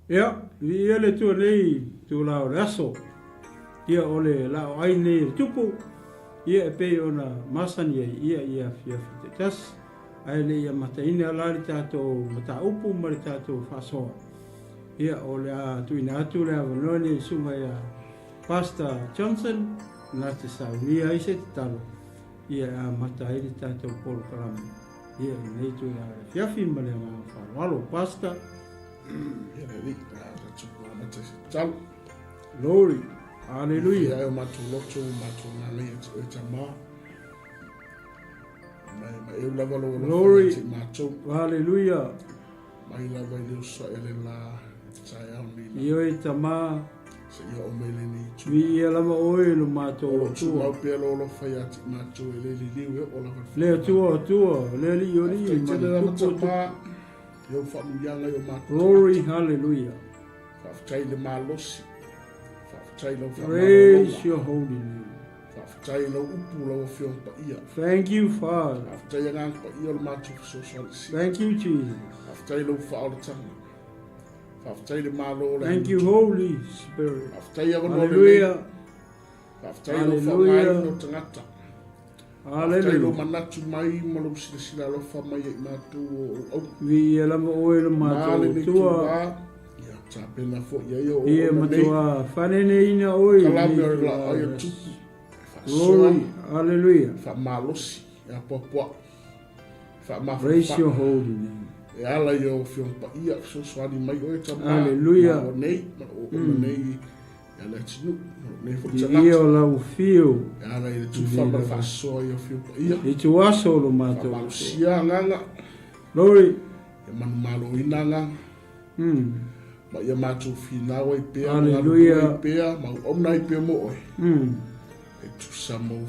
Ia, viia le Atua nei itula o le aso. Ia, o le laoai nei e le Tupu, ia e pei ona masani ai, ia i afiafi taitasi. Ae le i amataina la le tatou mataupu ma le tatou faasoa, ia, o le a tuuina atu le avanoa nei i susuga ia Pastor Johnson na te saunia ai se tatalo, ia e amata ai le tatou polokalame, ia i lenei itula o le afiafi ma le agaga faaaloalo. Pastor. Ia le Alii, o le a tatou amata i se tatalo. Glory. Hallelujah. Ia e o matou loto, o matou agaga ia te oe Tama. Mai ma eu lava lou alofa Glory. ia te matou. Hallelujah. Mai lava i le uso e le la, i te taeao nei la. Ioe Tama. Seia oo mai lenei itula. Viia lava oe lo matou O lo o Atua. tumau pea lou alofa ia te matou e le liliu e oo lava i le Le Atua o Atua, le Alii o alii, Faafetai ma tele le lava Tupu o tupu. Tama i ou faamuiaga i o matou Glory, tagata. hallelujah. Faafetai i le malosi. Faafetai i lau Praise faamalologa. your holy name. Faafetai i lau upu, lau Afioga Paia. Thank you, Father. Faafetai Agaga Paia o le matou fesoasoani sili. Thank you, Jesus. Faafetai i lau faaolataga. Faafetai i le Malo o le Thank you, Anutu. Holy Spirit. Faafetai avanoa lelei. Hallelujah. Faafetai i lou Hallelujah. faaaogaina o tagata. Faafetai i lou Hallelujah. manatu mai ma lou silasila alofa mai ia i matou o ou auma. Viia lava oe lo Ma matou lenei Atua. itulā, ia tapena foi i ai o Ia auauna nei. matua faneneina oe i Kalame lenei o le itulā o laau le a aso. Tupu, e faasoa, Glory. Hallelujah. e faamalosi, e apoapoai, e Praise faamafanafana. your holy name. E ala i ou Afioga Paia, fesoasoani mai oe Tama, Hallelujah. Malo nei, ma lou auauna nei ia le atunuu, ma lou nei foi Viia tagata. o lau afio E ala i le i tufa lenei ma le lava. faasoa i Afioga Paia. I ituaso o lo matou Atua. Faamalosia agaga, Glory. ia manumaloina agaga, ma ia matou finau ai pea, ma galulue Hallelujah. ai pea, ma auauna ai pea mo oe. E tusa ma ou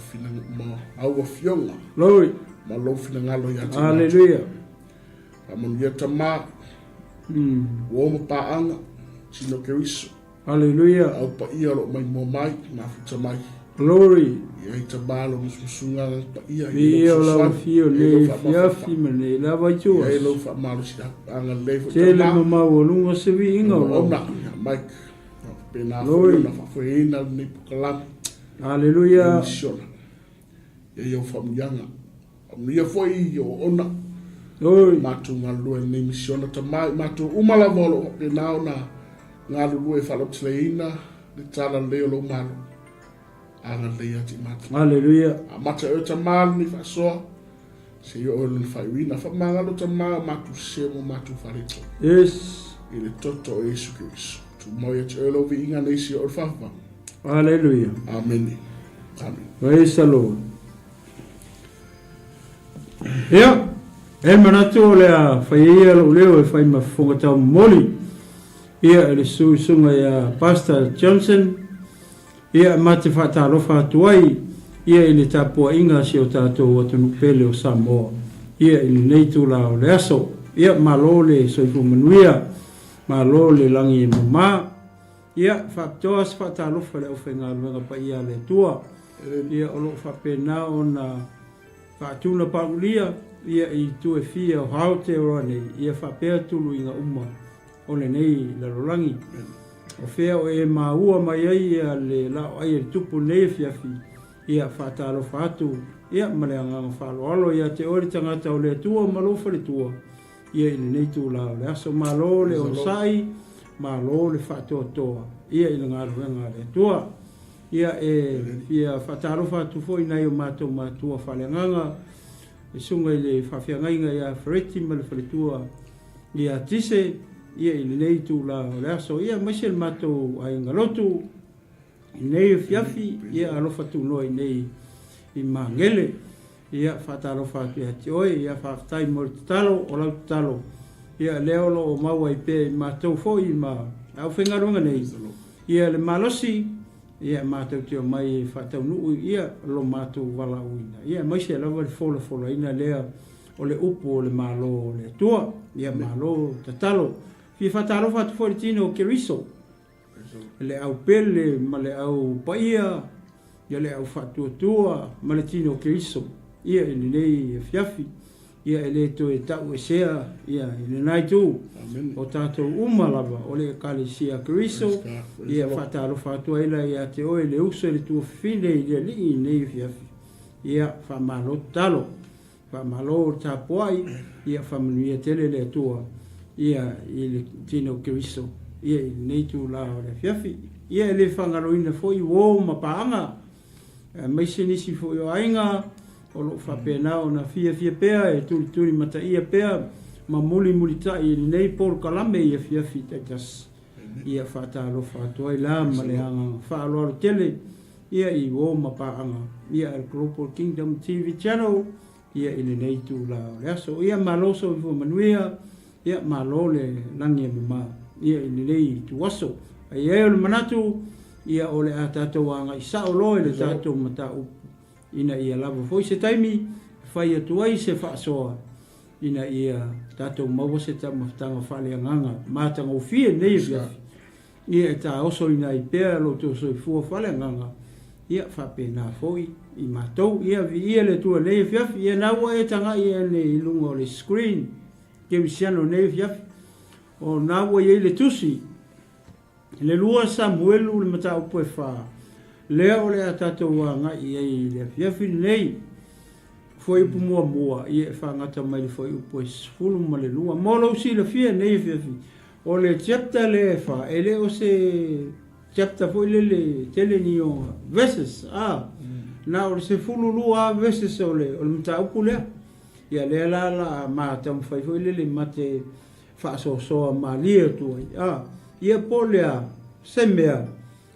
ma au afioga. Glory. Ma lou finagalo ia te matou. Hallelujah. Faamanuia Tama, ua o ma paaga, tino Keriso. Hallelujah. Au paia o lo o maimoa mai, mafuta mai. Glory. I ai Tama lo musumusuga agaga paia, i Viia lou o lau fesoasoani, afio i ai lou nei faamafanafana. afiafi ma nei lava itu I ai aso. lou faamalosi agalelei foi Tele Tama. ma maualuga se viiga o lau Auauna, afio. ia Mike. Faapena foi Glory. ona faafoeina lenei polokalame. Hallelujah. Lenei misiona. I ai au faamuiaga. Faamanuia foi i auauna. Glory. Matou galulue i lenei misiona Tama, i matou uma lava o lo o faapena ona galulue e faalauteleina le talalelei o lou Malo. Agalelei ia te i matou. Hallelujah. Amata e oe Tama lenei faasoa, seia oo i lona faaiuina. Faamagalo Tama o matou sese ma o matou faaletonu. Yes. I le toto o Iesu Keriso. Tumau ia te oe lou viiga nei seia oo i le faavavau. Hallelujah. Amene. Amene. Praise the Lord. Ia, e manatu o le a fai ia lou leo e fai ma fofoga taumomoli ia e le susuga ia Pastor Johnson, ia ma te faatalofa atu ai ia i le tapuaiga a si o tatou atunuu pele o Samoa ia i lenei itula o le aso. Ia, malo le soifua manuia, malo le lagi e mama. Ia, faapitoa se faatalofa i le aufaigaluega paia a le Atua, ia o lo o faapena ona faatuna paulia ia i itu e fia o Aotearoa nei, ia faapea tuluiga uma o lenei lalolagi. O fea o e maua mai ai ia le laoai a le Tupu i lenei afiafi, ia faatalofa atu ia ma le agaga faaaloalo ia te oe le tagata o le Atua ma lou faletua, ia i lenei itula o le aso. Malo le onosai, malo le faatoatoa ia i le galuega a le Atua. Ia e fia faatalofa atu foi i nai o matou matua faaleagaga, le susuga i le faafeagaiga ia Fereti ma le faletua ia Tise, ia i lenei itula o le aso. Ia aemaise le matou aiga lotu i lenei afiafi, ia alofa tunoa i nei i Magele. Ia, faatalofa atu ia te oe, ia faafetai mo le tatalo, o lau tatalo, ia lea o lo o maua ai pea i matou foi ma le aufaigaluega nei, ia le malosi, ia matou te omai e faataunuu ia lo matou valaauina, ia aemaise lava le folafolaina lea o le upu o le Malo o le Atua. Ia malo tatalo. Fia faatalofa atu foi i le tino o Keriso, le au pele ma le au paia, ia le au faatuatua ma le tino o Keriso, ia i lenei afiafi. Ia e le toe tauesea ia i lena itu. O tatou uma lava o le Ekalesia a Keriso, ia faatalofa atu ai la ia te oe le uso i le tuafafine i le Alii i lenei afiafi. Ia faamalo tatalo, faamalo le tapuai, ia faamanuia tele le Atua ia i le tino o Keriso ia i lenei itula o le afiafi. Ia e le faagaloina foi uo ma paaga aemaise nisi foi o aiga o lo o faapena ona fiafia pea e tulitulimataia pea ma mulimulitai i lenei polokalame i afiafi taitasi. Ia faatalofa atu ai la ma le agaga faaaloalo tele ia i uo ma paaga ia a le Global Kingdom TV Channel ia i lenei itula o le aso. Ia malo soifua manuia, ia malo le lagi e mama ia i lenei ituaso. Ae i ai o le manatu, ia o le a tatou agai sao loa i le tatou mataupu ina ia lava foi se taimi e fai atu ai se faasoa ina ia tatou maua se taumafataga faaleagaga matagofie nei afiafi. Ia e taosoina ai pea lo outou soifua faaleagaga, ia faapena foi i matou. Ia viia le Atua nei afiafi. Ia na ua e tagai ane i luga o le screen kerisiano nei afiafi, o na ua i ai le tusi, le 2 Samuelu le mataupu e 4, lea o le a tatou agai i ai i le afiafi lenei. Fuaiupu muamua, ia e faagata mai le fuaiupu e 12. Mo lou silafia nei afiafi, O le chapter lea e fa, e le o se chapter foi lele tele ni ona verses, a, na o le 12 lava verses o le, o le mataupu lea. Ia lea la la a ma taumafai foi lele ma te faasoasoa malie atu ai, a, ia po o le a se mea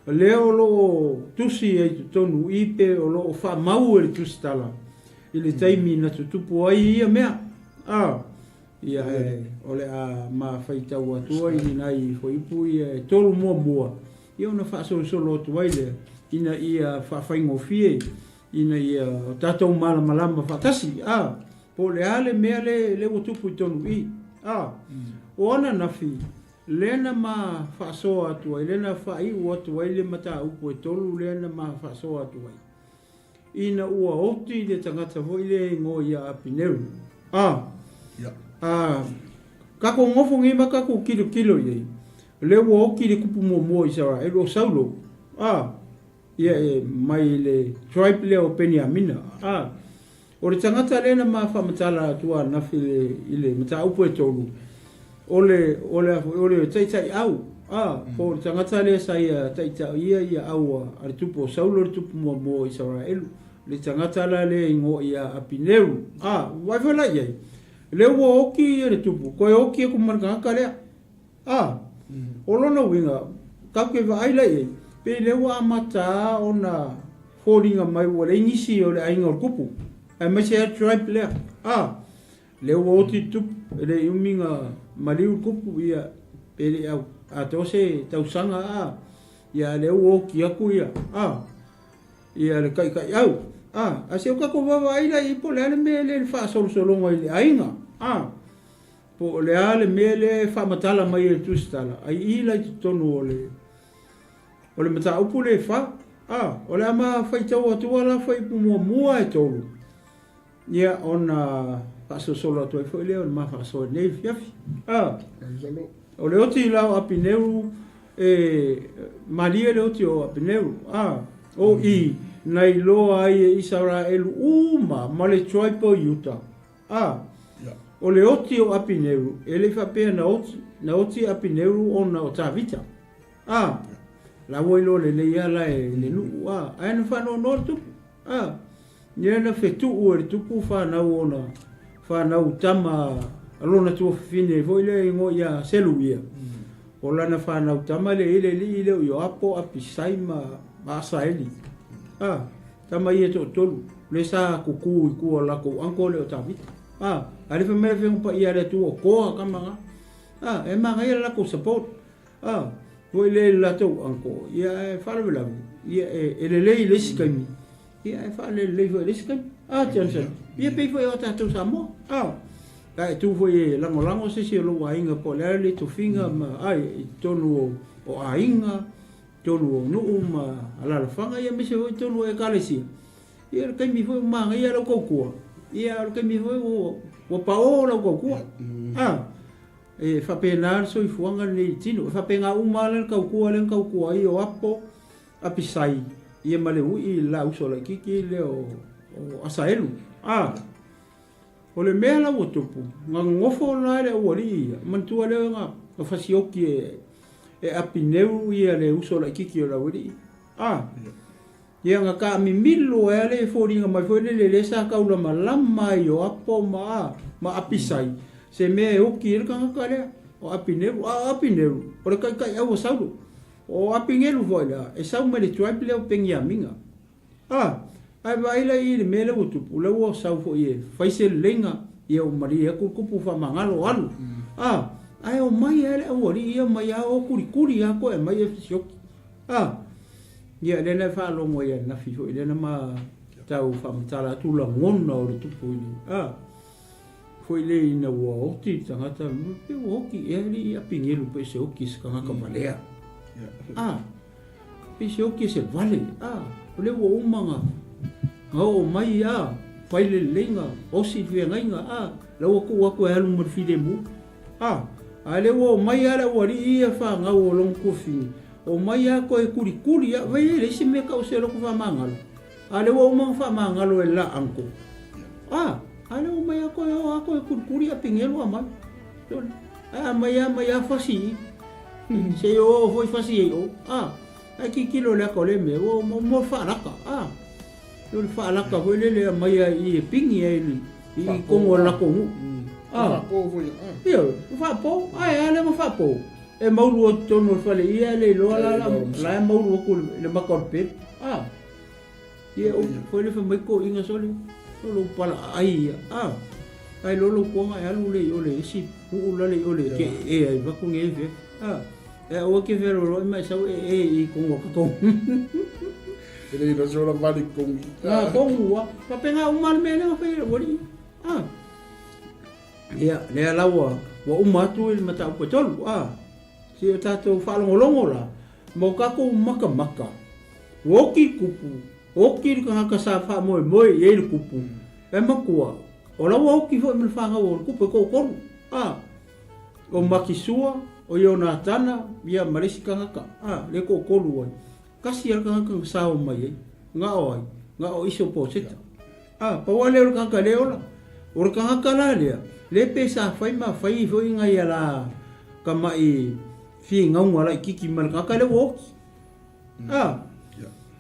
lea o lo o tusi ai totonu i pe o lo o faamau e le tusitala i le taimi na tutupu ai ia mea, a. Ia, e, o le a ma faitau atu ai i nai fuaiupu ia e tolu muamua, ia ona faasolosolo atu ai lea, ina ia faafaigofie, ina ia o tatou malamalama faatasi, a, po o le a le mea le, le ua tupu i totonu i i. A, o ananafi, lea na ma faasoa atu ai, lea na faaiu atu ai le mataupu e tolu lea na ma faasoa atu ai. Ina ua oti le tagata foi lea e igoa ia Apineru. A, a, kakou nofo nei ma kakou kilokilo i ai, lea ua oti le kupu muamua o Isaraelu, o Saulo, a, ia e mai le tribe lea o Peniamina, a. O le tagata lea na ma faamatala atu ananafi i le, i le mataupu e tolu, o le, o le a foi, o le taitaiau, a, po o le tagata lea sa ia taitaia ia au a le tupu o Saulo le tupu muamua o Isaraelu, le tagata la lea e igoa ia Apineru, a, vaai foi la i ai, lea ua oti ia le tupu, toe oti atu ma le tagata lea. A, o lona uiga, tatou te vaai la i ai, pei lea ua amata ona foliga mai ua leai nisi o le aiga o le tupu, aemaise lava le tribe lea. A, lea ua oti le tupu, e le i umi na maliu le tupu, ia, pe le i atoa se tausaga, a, ia, a lea ua oti atu ia, a, ia le taitaiau. A, ae se o tatou vaavaai la i ai po o le a le mea lea i le faasolosologa i le aiga, a. Po o le a le mea lea e faamatala mai e le tusitala, ai i la i totonu o le o le mataupu lea e fa. A, o le a ma faitau atu la fuaiupu muamua e tolu, ia ona faasolosolo atu ai foi lea o le ma faasoa i lenei afiafi. A, o le oti la o Apineru e malie le oti o Apineru, a, o i na iloa ai e Isaraelu uma ma le tribe o Iuta. A, o le oti o Apineru, e le i faapea na oti, na oti Apineru ona o Tavita. A, la ua iloa lelei lava la e le nuu, a, ae na faanoanoa le tupu. A, ia na fetuu e le tupu fanau ona, fanau tama a lona tuafafine foi lea e igoa ia Seluia. O lana fanau tama lea e i ai le alii lea o Ioapo, Apisai ma Asaeli. A. Tama ia e toatolu, lea sa kuku i tua o latou uncle lea o Tavita. A, a le fai mai le Afioga Paia a le Atua o toa tama na. A, e manaia le latou support. A, foi lea i le latou uncle, ia ae faalavelave, ia e, e lelei i le isi taimi, ia ae faalelelei foi i le isi taimi. A, Johnson, ia pei foi o tatou Samoa. A, a e tu foi e lagolago se isi o lou aiga po o le a le tofiga ma, a, i totonu o, o aiga, totonu o nuu ma alalafaga ia aemaise foi totonu o ekalesia. Ia o le taimi foi ua manaia lau tautua, ia o le taimi foi ua Ua paō lau tautua. A, e faapena le soifuaga lenei i le tino. E faapena uma lava le tautua lea na tautua ai o Apo, Apisai, ia ma le uii i le la uso laitiiti lea o Asaelu. A, o le mea la ua tupu, na nonofo la le aualii ia, manatua lea na fasioki e Apineu ia le uso laitiiti o le aualii. A, Ia na taamimilo ai lava le foliga mai foi lele lea sa taulamalama ai o Apo ma ma Apisai, se mea e oki ai le tagata lea, o Apineru. A o Apineru, o le taitaiau o Saulo. O Apineru foi la, e sau mai le tribe lea o Peniamina. A, ae vaai la i le mea lea ua tupu, lea ua sau foi e fai se leleiga, ia ua malie atu le tupu faamagalo alu. A, ae omai lava le aualii ia omai lava o kulikuli lava toe aumai e fesioki. A, ia lea na e faalogo ai ananafi foi lea na ma tau faamatala atu lagona o le tupu i le, a, foi lea ina ua oti le tagata, pe ua oti ea le i apingelu pe se oti se tagata valea. A, pe se oti se vale, a, o lea ua uma na, na oo mai, a, fai le leleiga, osi le feagaiga, a, la ua tuu atu e alu ma le filemu. A, a lea ua omai lava le aualii ia fanau o lona tuafafine, omai lava toe kulikuli lava, vai e leai se mea tau se loto faamagalo. A lea ua uma ona faamagalo e le la uncle. A, a lea ua omai lava toe o lava toe kulikuli a pigelu aumai. Ae aumai lava aumai lava fasi i i, se i o o foi fasi ai i o. A, ae tilotilo i le ata o lea mea, ua uma faalaka. A. O le faalaka foi lele e aumai ai i e pigi ai i totonu o le latou nuu. Faapo foi a. Ioe, o faapo, ae a lea ma faapo. E maulu atu totonu o le fale ia e le iloa la la la e maulu atu i le maka o le pelu. A. Ia o foi le fai mai toeaiina sole, o lou pala aai ia. A. Ae loa lou toga e alu le i o le isi puu la le i o le ke e ai vaku nge fe. A. E aua ke fealoloai ma e sau e e i kongo ka kongu. E le ina sona vali kongi. Nga kongu wa. Papenga uma le mea lea fai le wali. Ah. Ia, lea la ua, ua uma atu i le mataupu e tolu. Ah. Si o tātou whaalongolongo la, ma o kākou makamaka, ua oki le kupu, oki le kangaka sa whaamoemoe i ai le kupu, e matua, o la ua oki foi ma le whangau o le kupu e toatolu. Ah. O Makisua, o Ionatana, ia ma le isi tagata, a, le toatolu ai. Tasi lava le tagata na sao mai ai, na o ai, na o Isoposeta. A, pau lava lea o le tagata e le ola. O le tagata la lea, le pe sa fai ma fai foi nai a la tama'i finauga laitiiti ma le tagata lea ua oti. A,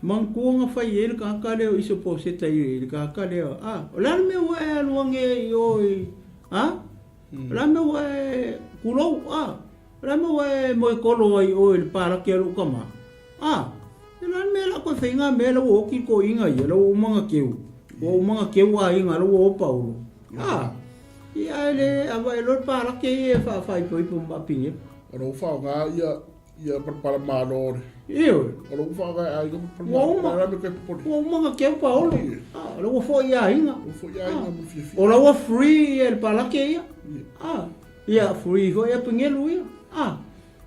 manatua na fai ai le tagata lea o Isoposeta i le tagata lea, a, o le a le mea ua e alu ane ai i o i, a? O le a le mea ua e tulou, a? O le a le mea ua e moekolo ai oe i le palaki a lou tama, a? O le a le mea o le a toe fai ngā mea la ua oti le toeaina ia, la ua uma ona keu, ua uma ona keu aiga, la ua o paolo, a? Ia, ae le avae loa le palaki ia e faaipoipo ma Apinelu. O lou faaaoga ia ia palapala malo le. Ioe. O lou faaaoga e aiga palapala malo. Ua uma. Ua uma na keu paolo. Ah, o la ua foi aiga. Ua foi aiga mo fiafia. O la ua free ia le palake ia. Ah, ia free foi ia pengelu ia. Ah,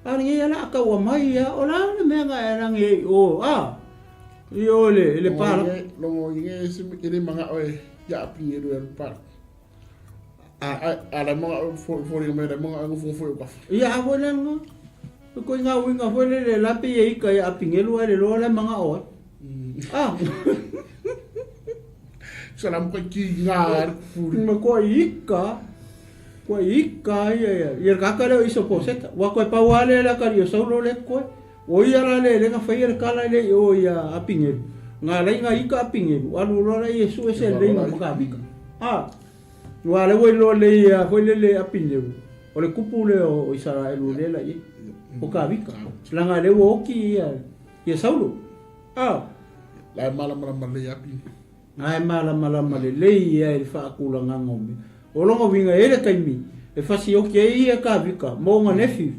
a lenei ia la a taua mai ia, o la le mea na e rangi ai o, ah, i o le le palake. Longo inge se e le manga oe ia pengelu e le palake. A la manga fo fo mai la manga fo fo ka. Ia a foi le nga. Ko inga uinga foi le le la pe i ka ia pingelu ai le loa le manga o. Ah. Salam ko ki nga furi. Ma ko ika. Ko ika ia ia. Ia ka ka le iso poseta. Wa ko pa wa le la ka io saulo le ko. O ia la le le nga fai le kala le o ia a pingelu. Nga lai nga ika a pingelu. Alu lo la Yesu e se le nga maka. Ah. Ua a lea ua iloa lelei lava foi lele Apineu, o le kupu lea o Isaraelu lea la i ai, o Kavika, leaga lea ua oti ia, ia Saulo. A. La e malamalama lelei Apineu. La e malamalama lelei ia i le faatulagaga o mea. O lona uiga e i ai le taimi e fasioti ai ia Kavika ma ona nephew.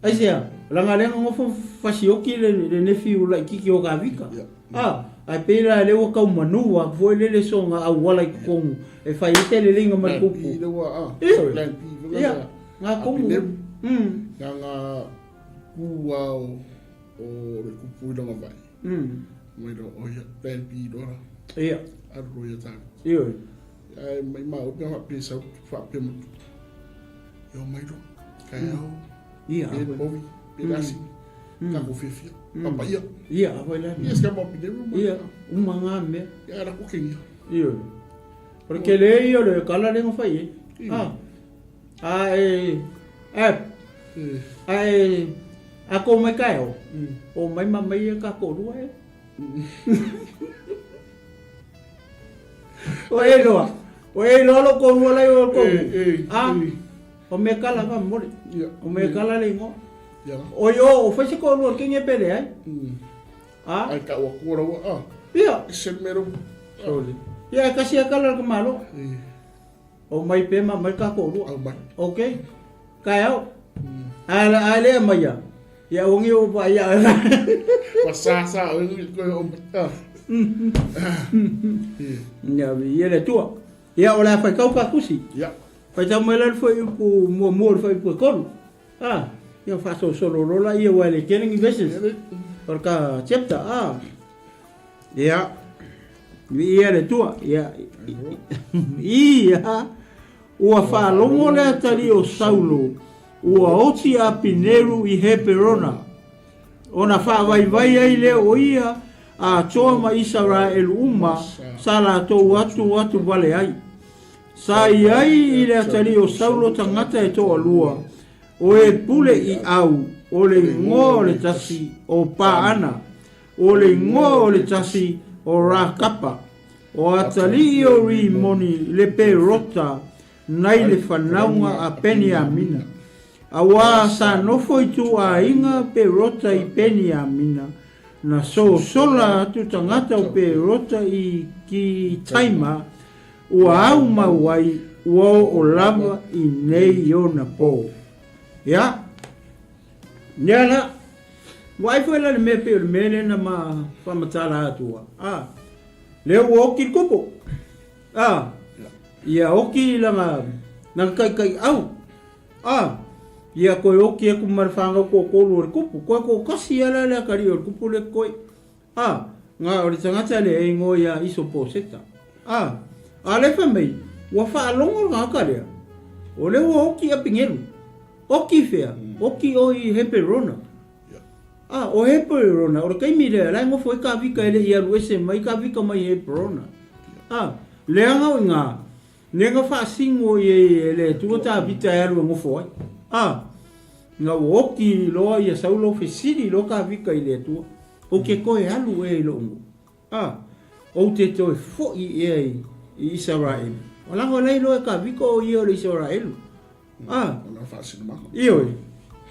Aisea, leaga lea na nofo fasioki le, le nephew laitiiti o Kavika. A, ae pei la lea ua tau manu atu foi lele soga auala i totonu e fai ai se leleiga ma le kupu. Plan B ua, a. Ioe. Plan B foi Ia, ngā komu. Ngā ngā kū a o, o le kupu i longa vai. Mai lo, o ia, plan B loa la. Ia. Alu lo ia tāu. Ioe. Ae maimau pe faapea e sau faapea ma e omai loa taeao pe povi pe le asini tatou fiafia papaia. Ia a foi la. Ia se kama pine uma. Ia uma ngā mea. Ia la kuke ia. Ia. O le tele ia o le kala le ngawhai e. Ah. A e e a e a ko mai ka o. O mai ma mai e ka ko rua e. O e loa. O e loa lo ko rua lai o ko. Ah. O me kala ka mole. O me kala le ingoa. O yo o fai se ko rua ke nge pele ai. Ah. Ai ka ua kua rawa. Ah. Ia. Se mero. Sorry. Ia kasi a kala ka malo. O mai pe ma mai ka ko rua. Okay. Kaeao. A a lea mai ia. Ia ongi o pa ia. Ua sa sa o ngi ko o mai. Ia ia le tua. Ia o la fai kau ka kusi. Ia. Fai tau mai la foi upu mua mua le foi upu e kolu. Ah, ia fa so solo lola ia wa le kene ngi verses. O ka chapter ah. Ia. Ia le tua. Ia. Ia. Ua faalogo le atalii o Saulo, ua oti a Apineru i Heperona, ona faavaivai ai lea o ia a Atoa ma Isaraelu uma sa latou atu atu wale ai. Sa i ai i le atalii o Saulo tagata e toalua, o e pule i au, o le igoa o le tasi o Paana, o le igoa o le tasi o Rakapa. O atalii o Rimoni le Perota nai le whanauga a Peniamina. Auā sa nofo i tūāinga Perota i Peniamina, na sosola atu tagata o Perota i ki Taima, ua au mau ai, ua oo lava i nei ona pō. Ia, mea la, ua ai foi la le mea pei o le mea lea na ma whamatala atu a. Lea ua oki le kupu. A, ia oki langa, langa kaikai au. A, ia koe oki aku ma le whangau kōkōru o le kupu. Koe ko kasi ala le akari o le kupu le koe. A, ngā o le tangata le e ingoa ia Iso Poseta. A, a le wha mei, ua whaalongo le ngaka lea. O le ua oki a pingelu. Oki whea, oki o i Heperona. A, o Heperona, o le taimi lea, la e nofo ai Kavika e le i alu ese mai Kavika mai Heperona. A, leaga o i ngā, nega faasino i e le Atua Tavita e alu e nofo ai. A, na ua oki loa ia Saulo fesili loa Kavika i le Atua, O ke koe alu ea i lou nuu? A, ou te toe foi ea i, i Isaraelu. O lago lai loa e Kavika o ia o le Isaraelu. A, Lona faasinomaga. Ioe,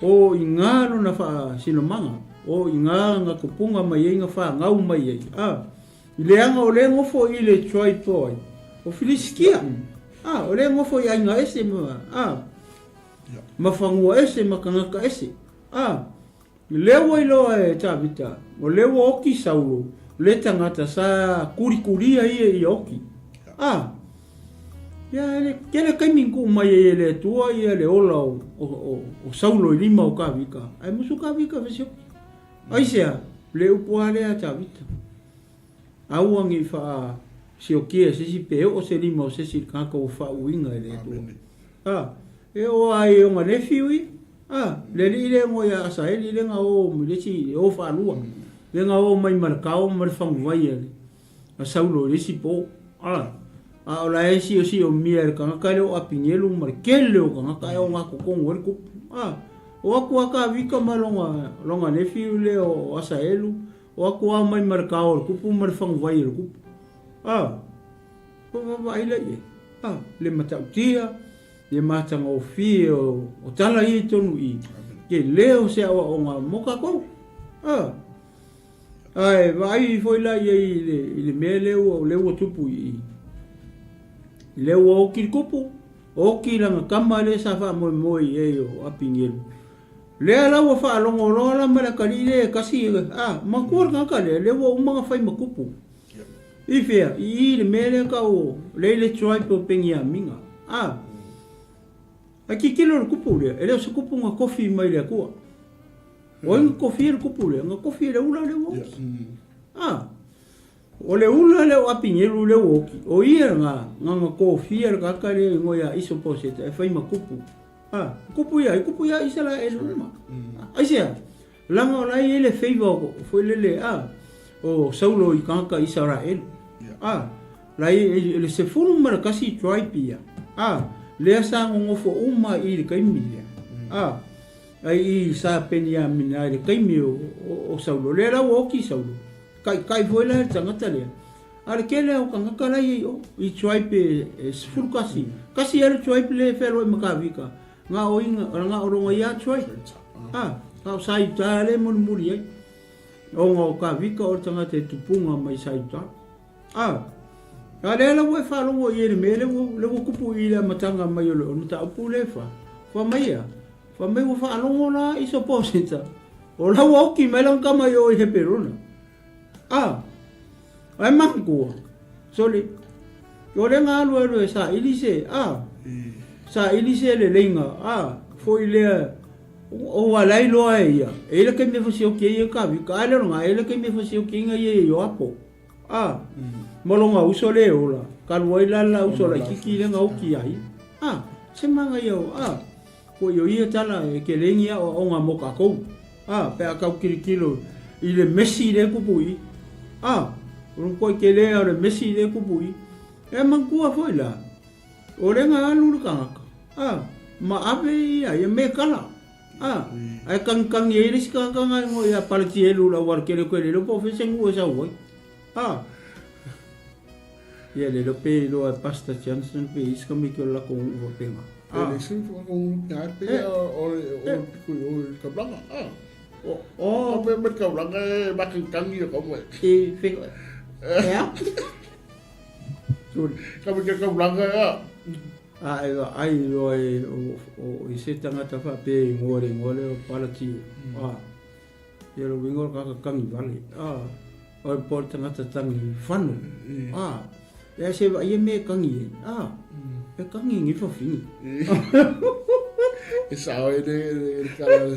o i ngā lona faasinomaga, o i ngā nga kupunga mai ai nga whāngau mai ai. A, i leaga o le ngofo i le tribe ai, o Filisitia. A, o le ngofo i aiga ese ma, a, ma whangua ese ma kangaka ese. A, Lea ua iloa e Tavita, o lea ua oki Saulo, le tagata sa kurikuria ia ia oki. A, ia ele, kele kaimi ku mai ai e le Atua ia le ola o, o, o, o Saulo i lima o Kavika. Ai musu Kavika vesi oki. Aisea, le upu a lea Tavita. Aua ngi whaa siokia se si pe o se lima o se si kaka o whaauinga e le Atua. A, e o ai o nga nephew ia. A, le alii lea mo ia Asaeli le nga o mai le isi o faalua. Le nga o mai ma le kao ma le faguvai a le a Saulo i le isi po. A, a o la e siosio mia e le kangaka le o Apinelu ma le kele o kangaka e o nga kokongo e le kupu. A, o aku a ka vika ma longa, longa nephew le o Asaelu, o aku a mai ma le kao o le kupu ma le faguvai a le kupu. A, o vaavaai la i ai. A, le matautia, le matagofie o tala ia i tonu i ke leo se aoaoga mo kakou. A, ae vaai foi la ia i le, i le mea lea ua, lea ua tupu i i. Lea ua oki le kupu, oki lana tama lea sa faamoemoe i ai o Apinelu. Lea la ua faalogo loa la ma le atalii lea e kasi, a, matua le tagata lea, lea ua uma ona fai ma kupu. I whea? I i le mea lea tau o lea i le tribe o Peniamina. A, a titilo le kupu lea, e le o se kupu nga kofi mai le Atua. O ai nga kofi e le kupu lea? Nga kofi e le ula le ua. A, O le ula lea o Apinelu lea ua oki, o ia nga, nga nga kofia le kaka lea ingoa ia Isoposeta e fai ma kupu. A, kupu ia, i kupu ia Isaraelu uma. Aisea? Laga o la e i ai le favor o, foi lele, a, o Saulo i tagata Isaraelu. A, la e i le 11 tribe ia. A, lea sa nonofo uma i le taimi lea. A, ai i sa Peniamina i le taimi o, o, o Saulo. Lea la ua oki Saulo. Taitai foi la le tagata lea. A le tele o tagata la i ai o, i tribe e 11. Kasi ia le tribe le fealoai ma Kavika. Nga o inga, nga o ronga ia tribe. A, ka o Saiuta le mulimuli ai. Ona o Kavika o le tagata e tupunga mai Saiuta. A, a lea la ua e faalogo i ai le mea lea ua, lea ua kupu i le amataga mai o le, o le mataupu lea e fa. Fa mai ia, fa mai ua faalogo la i Soposeta. O la ua oki mai lana tama i o i Heperona. A, ai makutua, sole, o le nga alu alu e saili se, a, saili se leleiga, a, foi lea, o ua lai loa e ia, e i le taimi e fasioki ai e Kavika, a le o lena, e i le taimi e fasioki ai ia e Ioapo. A, ma lona uso le ola, talu ai la la uso laititi lea na oki ai. A, se manaia o, a, ko i o ia tala e kelengi aoaoga mo kakou. A, pe a kau kilokilo i le mesi le kupu i. A, o le koe kele o le mesi le kupu i. E manatua foi la, o le nga alu le tagata. A, ma ave ia ia me kala. A, ae kagikangi ai le isi tagata nga ingoa ia Palatielu la auala kele koe le iloa po o fea se nuu e sau ai. A, ia le iloa pe iloa e Pastor Johnson pe isi tamaiti o le latou nuu faapena. A. E le isi latou nuu faapena e pei o le pito i o i le taulaga. A. O. O mea mai le taulaga e makagikagi ia kau e. E whenua. Ea? Sorry. Ka mea ke taulaga ea. A e vaai loa e o i se tagata faapea e igoa le igoa lea o Palati, a, ia lou igoa o le tagata tangi vale, a, o le po o le tagata tangi fano, a, e se vaai e mea e tangi ai, a, e tangi i fafine. E sao e le le kala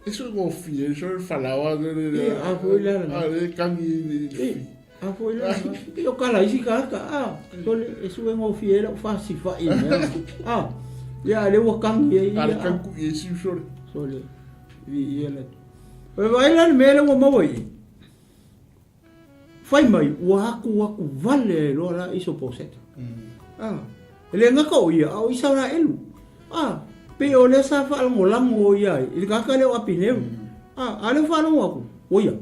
e so gofie, e so falawa le le. A foi la. A le tangi i. A foi la, i o kala isi kaka, a, sole, e sue ngofie ai lau fasifa'i i mea. A, ia, a le ua kangi ai. A le kanku i e siu sole. Sole, vi ia le. O le vaai la le mea le ua maua i. Fai mai, ua aku aku vale ai loa la iso poseta. A, e le gata o ia, a o Isaraelu. A, pei o lea sa faalagolago o ia ai, i le kaka lea o Apineu. A, a lea ua faalogo aku, o ia.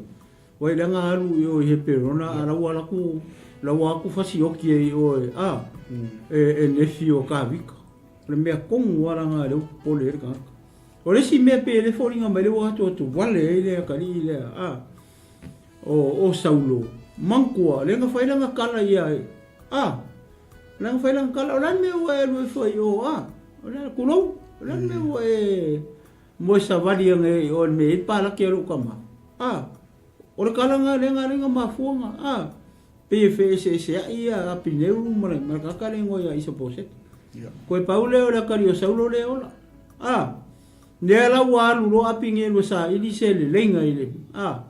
Wai langa alu i o i Heperona, a lau alaku, lau aku fasioki e i oe, a, e, e nefi o Kavika. O le mea kongu a langa le upu pole e le kangaka. O le isi mea pe le foliga mai le ua atu atu wale ai lea kalii lea, a, o, o Saulo, mangkua, le nga fai langa kala ia e, a, le nga fai langa kala, o la mea ua e alu e fai o, a, o la kulou, o la mea ua e, Moe savali anga e oe me e palaki a lou tama. A, o le kalaga lea nga lenga mafuanga. A, pei e feeseeseai ia Apineuru ma le, ma le kaka le ingoa ia Isaposeta. Koe pau lea o le akali o Saulo lea ola. A, lea la ua alu loa Apinelu e saili se leleiga i le, a,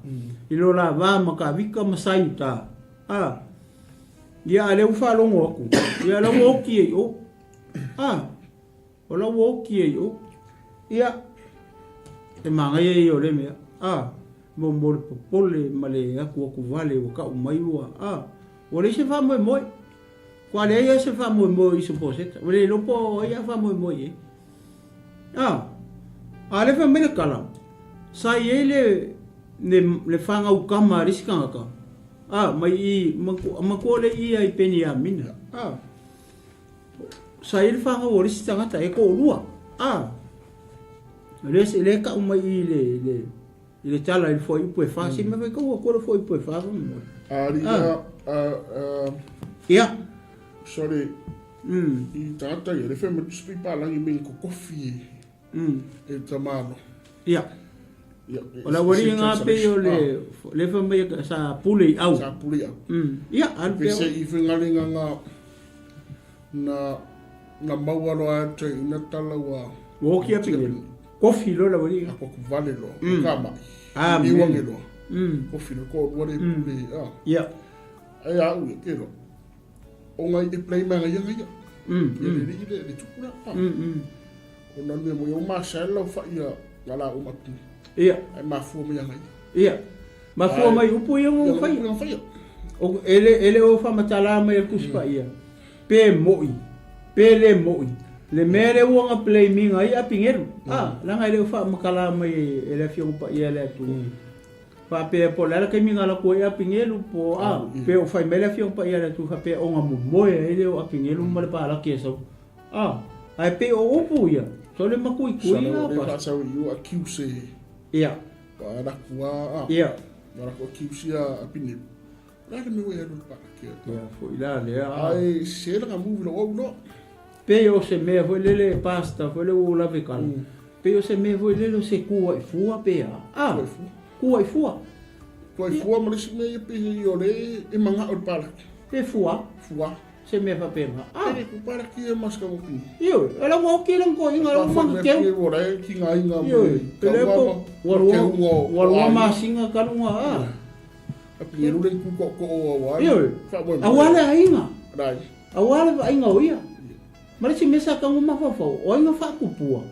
i lo la va ma Kavika ma Saiuta. A, ia a lea ua faalogo aku, ia la ua oki ai o. A, O la ua oki ai o. Ia, e māngaia ia o le mea. A, mo mo le popole ma le aku aku vale ua kau mai ua. A, ua leai se faamoemoe. Kua leai lava se faamoemoe o Isoposeta. Ua le iloa po o ai a faamoemoe i ai. A, a lea fai mai le tala, sa i ai le, le, le fanau tama a le isi tagata, a, mai i, matua le i ia i Peniamina. A, Sa i ai le fanau o le isi tagata e toalua. A, le, le kau mai i le, le, i le tala i le fuaiupu e fa, se mea fai kau atu le fuaiupu e fa faamolemole. A, li, Ah. a, a, Ia. sorry, i tagata ia, le fai mai tusi pei palangi me i kokofi e, e tamalo. Ia. Ia, O la wari ngā pei o le, le fai mai sa pule i au. Sa pule i au. Ia, alu Pe pea. se i whengalenga ngā, na, na maua loa atu i ina tala ua... Ua oki api nei. Kofi loa la wari. Ako ku vale loa, ka mai. Ah, I wange loa. Mm. Kofi loa, ko rua le pule, ah. Ia. Ai a au ia, ke loa. O ngai e play mai ngai ngai. Ia le li le le tupu la. O na mea mo yo ma sa lau fa ia nga la o mapu. Ia. Ai ma fua mai ngai. Ia. Ma fua mai upu ia ngo fai. Ia fai. O ele ele o fa matala mai le tusi pa ia. Pe moi. Pe le moi. Le mea le ua nga play mi ngai a pingelu. Ah, la ngai le fa makala mai ele afio pa ia le atu. Faapea po o le a le taimi na alu atu ai Apigelu po o a, pe o fai mai le Afioga Paia a le Atua faapea o na momoe ai lea o Apigelu ma le palaki e sau. A, ae pei o upu ia, so le matuitui Sala la o le pastor. faasau i o accuse e Ia. wa laku a a. Ia. Wa laku accuse ia Apigelu. O le a le mea ua e alu i le palaki a. Ia, foi la lea a. Ae se la nga movie lo au loa. Pei o se mea foi lele pastor foi lele ua ou lave kala. Pei o se mea foi lele o se kuaʻi fua pe a. A, kuaʻi fua. Kuaʻi fua ma le isi mea ia pei o le e manga'o i le palaki. Pe fua. Fua. Se mea faapena. A. E ku palaki e maska mo pini. Ioe, e la ua oki lang ko inga lau manga keu. Ke ua le ki ngā inga mo. Ioe, pe le po ua lua ua lua masinga kalunga a. A pini rule ku ko ko o awa. Ioe. Awa le aiga. Rai. Aua le vaaiga o ia. Ma le isi mea sa tago mafaufau, o ai na faatupua?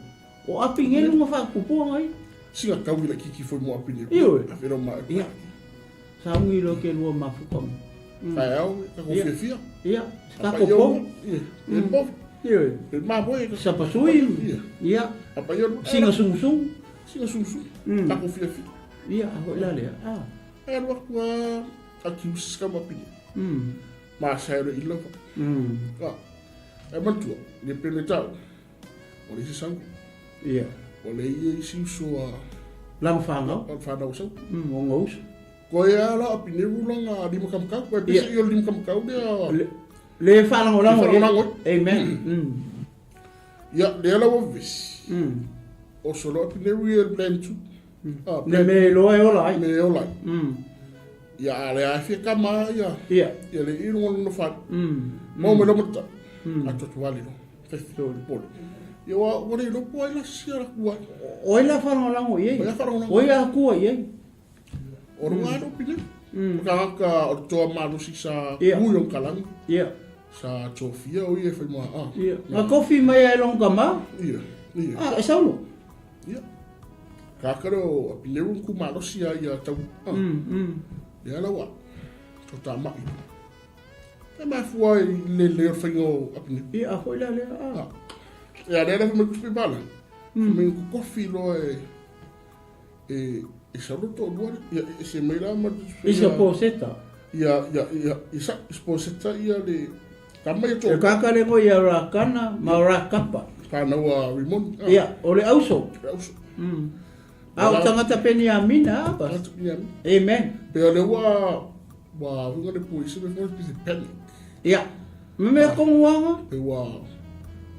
O Apigelu na faatupua ngai. Sina tau i la kiki foi mo Apigelu. Ioe. A whera mai. Ia. Sa ungi loa ke lua mafuka mo. Whai au, ka ko Ia. fiafia. Ia. Ka ko po. Ia. E po. Ioe. E ma moe. Sapasui. Ia. Ia. A pa ia. Singa sungusungu. Singa sungusungu. Ka ko fiafia. Ia, a hoi la lea. Ah. Ai alu aku a a kiusi ka mo Apigelu. Ma sa ero i lava. Ah. E matua, le pele tau. O le isi sau. Ia. O le ia isi uso a... Langa whanau. Langa whanau sau. O ngā uso. Ko ia la a pineru langa lima kamakau. Ko e pese i o lima kamakau lea... Le, le whalangolango. Le whalangolango. Amen. Ia, lea lawa vesi. O solo a pineru ia le plan tu. Ah, Le me loa e ola ai. Me ola ai. Ia, a le a fia kama ia. Ia. Ia le i runga lona whare. Mau me loma ta. A totu wale no. Fefi. Pole. Ia wa, wa le lopo ai la sia la kua. O ai la whalangolango i ei. O ia whalangolango. O ia kua i ei. O runga alo pine. Ka ka o toa malosi sa Ia. kui o kalangi. Ia. Sa tofia o ia whai mua. Ah. Ia. Nga kofi mai ai long kama. Ia. Ia. Ah, e saulo. Ia. Kakare o Apineu ku malosi a ia tau. Ah. Ia la wa. To ta mai. E mai fua i le le o whainga o Apineu. Ia, a hoi la lea. Ah. Ah. Ia le le whamai kusi pala. Whamai ku kofi loa e e e saulo to lua. Ia e se mai la ma. I sa poseta. Ia ia ia i sa poseta ia le tama ia to. E kakare ko ia rakana ma rakapa. Whanau a Rimon. Ah. Ia, o le auso. Le auso. A o tangata Peniamina, a pas. Tangata Peniamina. Amen. Pe o le ua, ua hunga le puisi, me whanga le panic. Ia. Me mea konguanga. Pe ua,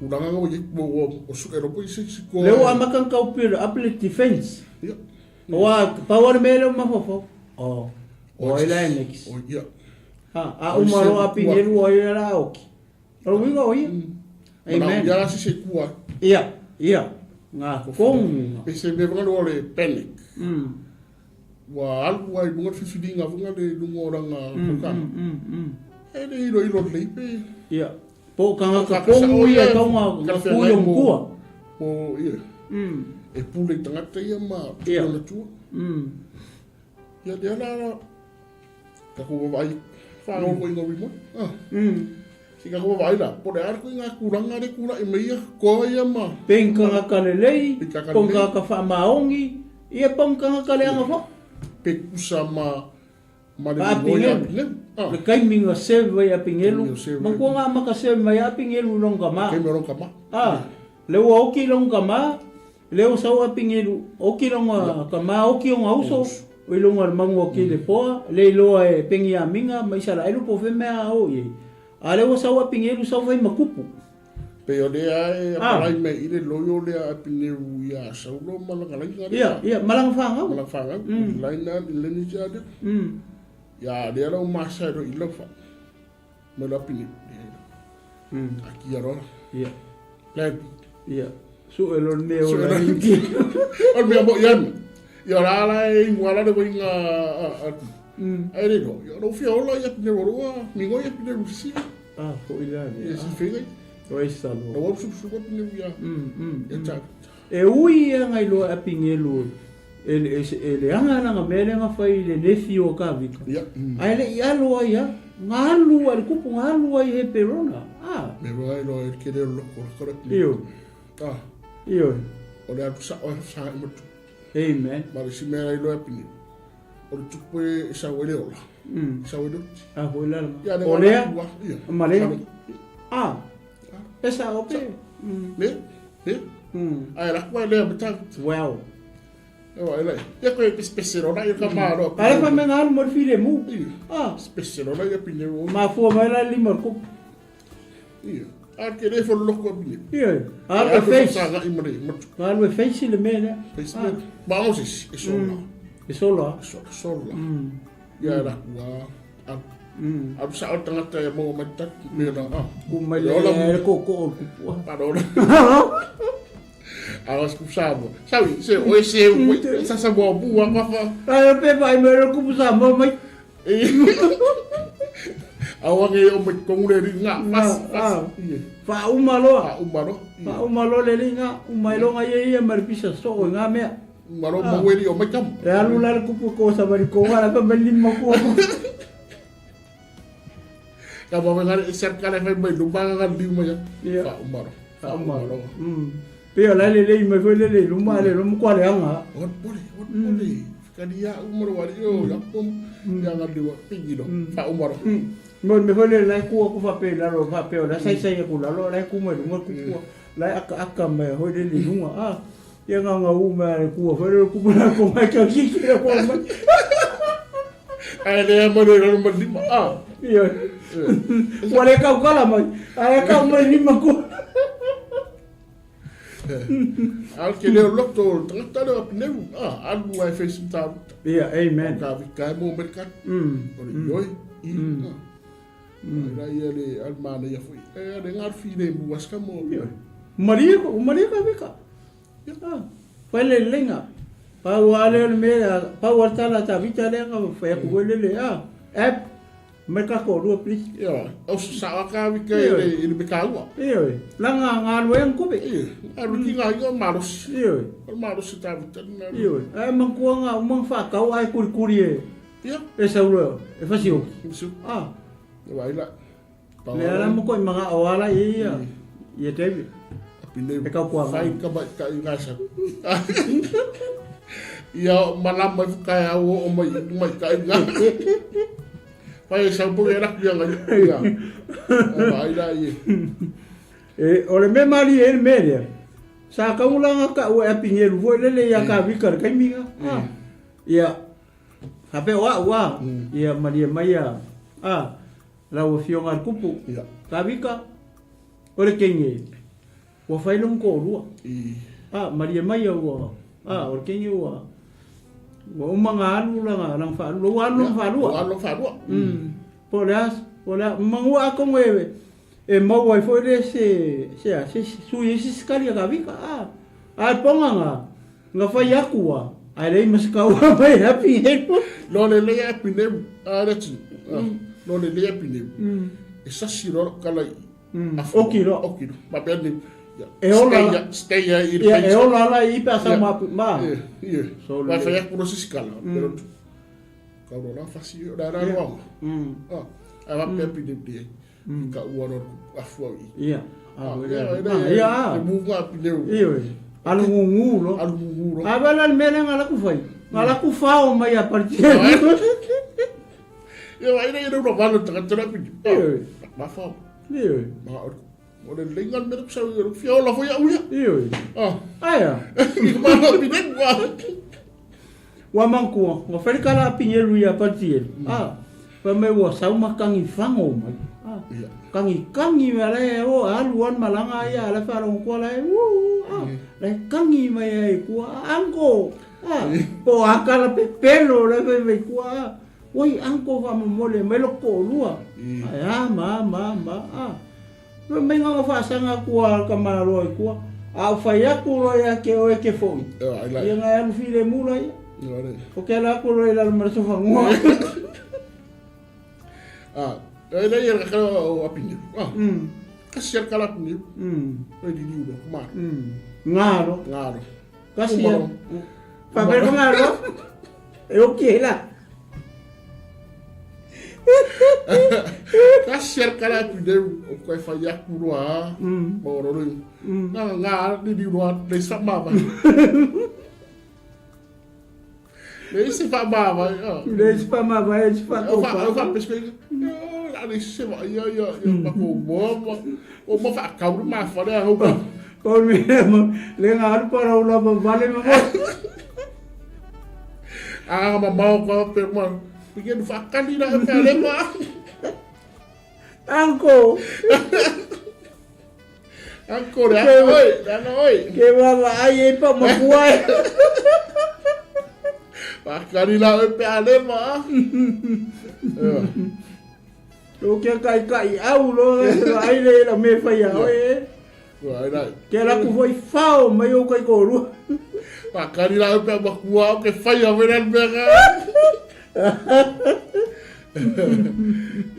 ulanga nga ye, ua, ua, o suke ropo i se si ko. Le ua makan kau pira, up le defense. Ia. Ua, pau le mea le mafofo. O, o ai la next. O, ia. Ha, a umaro a pingeru o ia la oki. O le uiga o ia. Amen. Ia la si se kua. Ia, ia. Ngā kongunga. Pe se me whanga le le panic. Ua alu ai lunga whiwhiringa whanga le lunga o ranga whakana. E le iro iro lei pe. Ia. Po ka ngā kongu ia kau ngā kui o mkua. Po, ia. E pule tangata ia ma Ia. ona tua. Ia, lea la la. Ka ko wawai. Whanau ko inga remote. Ah. Si ka ko wawai la. Po le ara ko inga kuranga le kura i meia. Ko ia ma. Pengka ngā kalelei, Pengka kalelei. pongka ka whaamaongi, ia pongka ngā kaleanga fo. Pe kusa ma ma le A mingo ia Pingelu. Pingelu. Ah. Le kaiminga seve ia Pingelu. Kaiminga seve. Mangkua ngā maka seve mai a Pingelu longa ma. Kaiminga longa ma. Ah. Le ua oki longa ma, le o sau a Pingelu, oki longa ka ma, oki o ngā uso, o i longa le mangu o ki le poa, le iloa e pengi a minga, ma isa la elu po whemea a o i. A le ua sau a Pingelu sau whai makupu. Pe o lea e Ah. apalai me i le loio lea a Pineu ia saulo malanga lainga lea. Ia, ia, malanga whangau. Malanga whangau. Laina, leni tia lea. Ia, lea lau masa e ro i laufa. Me la Pineu. A kia roa. Ia. Plan B. Ia. Su e lon mea o Su e la lon- inti. O mea mo iana. Ia la la e ingoa la le winga a Ai le no, ia lou fia ola ia pine roa, mingo ia pine rusi. Ah, foi la le. Ia si fenga. O e salo. Lou au su su pine ia. Ia ta. E ui ia ngai loa a pingelu e e le anga langa mea le nga fai le nephew o ka vika. Ia. Ai le i alo ai ia, ngalu ai le kupu ngalu ai he perona. Ah. Me roa e loa e ke leo loko la kore. Io. Ah. Io. O le atu sa o sa i matu. Amen. Ma le si mea ai loa pine. O le tupu e sau e le ola. Sau e le oti. Ah, foi la. Ia, le O lea. Ia. Ma lea. Ah. E sa o pe. Le. Le. Ai la kua lea ma tau. Well. E wa ele. Ia koe pese rona ia ka maro. Ai fa me ngalu mo file mu. Ah. Pese rona ia pine o. Ma fua mai la lima kupu. Ia. A ke le fo loko a pine. Ia. A le face. Sa ga i mare. Alu e face le mea lea. Face le. Ma o se e sola. E sola. Sola sola. Ia la kua. A a sa o tangata e mo mai tak me la. Ah. Ku mai le ko ko o kupu. Parola. A os ku sabo. Sabi, se o ese o sa sa bo bu wa fa. Ai pe vai me le kupu sa mo mai. Awa nge o mai kongu le ringa. Fas, fas. Fa uma loa. Fa uma loa. Fa uma loa le ringa. Uma ilonga ia ia mari pisa so o ngā mea. Maro maweri o mai kam. E alu la le kupu ko sa mari ko ngara pa mai lima ko. Ka ba ngare e ser kale fai mai lumba nga liu mai. Fa uma loa. Fa uma loa. Pe la le le mai foi le le luma le lumu kwa le anga. O pole, o pole. Kani ya umaro wari yo ya pom ya nga liu pingi lo. Fa uma loa. Mo me foi le la ku ku fa pe la ro fa pe la sai sai ku la lo la ku mai lunga ku ku la aka aka mai hoi le le lunga ah ia nga nga u mai ku fa le ku la ko mai ka ki ki la ko mai. Ai le mo le ro mo lima ah. Ia. Wa le kau kala mai. Ai kau mai lima ku. Al ke leo loto tangata leo apneu ah alu ai face ta. Ia, amen. Ka vi kai mo merkat. O le yoi. I. Ai ra ia le al mana ia foi. E le ngar fi le mu aska mo. Maria ko, Maria ka vika. Ah, fai le lenga. Pa wa le le me pa wa tala ta vita le nga fa ku le le ah. Ep me ka ko lu please. Ia, o sa ka vi kai le le ka ua. Ia, la nga nga lu en ku be. Ia, alu ki nga ia maros. Ia. O maros ta vita na. Ia, ai man ku nga o man fa ka ai kuri kuri e. Ia. E sa lu e fa si o. Ah. Vai la. Le ala mo ko mga awala ia. Ia David. Pine E kau kua fai ka ba ka i gasa. Ia malama i kai au o mai mai kai ga. Pai sa po era ia ga ia. Vai la ia. E o le me mali e me le. Sa ka ulanga ka o e pingelu foi le le ia ka vika kai minga. Ah. Ia. Hape wa wa. Ia mali mai ia. Ah. La o fionga kupu. Ia. Ka vika. O le kenge. Ua whai long ko rua. Ah, maria mai ua. Ah, o le kenge ua. Ua umanga alu langa lang fa lu alu lang fa lua. Alu fa lua. Po le as, po le mangua ako e e mau ai foi le se se se su ye se skali ka vika. Ah, ai ponga nga. Nga fai aku Ai le mas ka ua mai happy he. No le le happy ne. Ah, le ti. No le le happy ne. E sa si ro kala Oki ro. Oki ro. Ma pe ni. E ola. Stay i le. E ola la i pa sa ma ma. Ia. Ma fa ya ku si skala. Pero ka ro la fa si ra ra ro. Ah, a va pe pi de. Ka ua ro afu i. Ia. Ah, ia. E mu nga pi ne. Ia. Alu ngungu lo. Alu ngungu lo. A va la mele nga la ku fai. Nga la ku fa o mai a parti. Ia vai nei ro va lo ta ta pi. Ia. Ma fa. Ia. Ma o le lenga me sa ro fia ola foi au ia. Ia. Ah. Aia. I ma no pi ne wa. Wa manku, wa fai kala pingelu ia parti. Ah. Pa me wa sau makangi fango mai. Ah. Kangi kangi me le o alu an malanga ia le fa ro ko le u ah. Le kangi mai ai ku anko. Ah. Po akala pe pelo le fe me ku ah. Oi anko fa mo mole me lo ko lua. Ai ah ma ma ma ah. Me mai nga fa sanga ku al ka ma ro ku. A fa ia ku ro ia ke o ke fo. Ia nga alu file mula ia. O ke ala aku loa i lalo ma le sofanua. Ah, e le ia ka o apinelu. Ah. Kasi al kala apinelu. E di di ulo ma. Ngalo. Ngalo. Kasi. Fa per ngalo. E o ke la. Kasi al kala apinelu o koe whai aku roa. Ma o roro. Nga nga di di roa le sa ma va. Le isi fa ma va. Le isi fa ma va, le isi fa to fa. O fa pesco. La le isi va ia ia ia ma ko mo mo o mo fa ka ma fa le ho ba. Ko mi mo le nga alu para ula ba vale mo. Ah ma ma ko pe mo. Pike fa kali la ka le ma. Anko. Anko le ana oi, le ana oi. Ke wawa ai e pa makua e. Pakari la oi pe ale ma. Lo ke kai kai au lo ai le la me fai a oi. Ke la ku foi fao mai o kai ko ru. Pakari la oi pe makua ke fai a wera mega.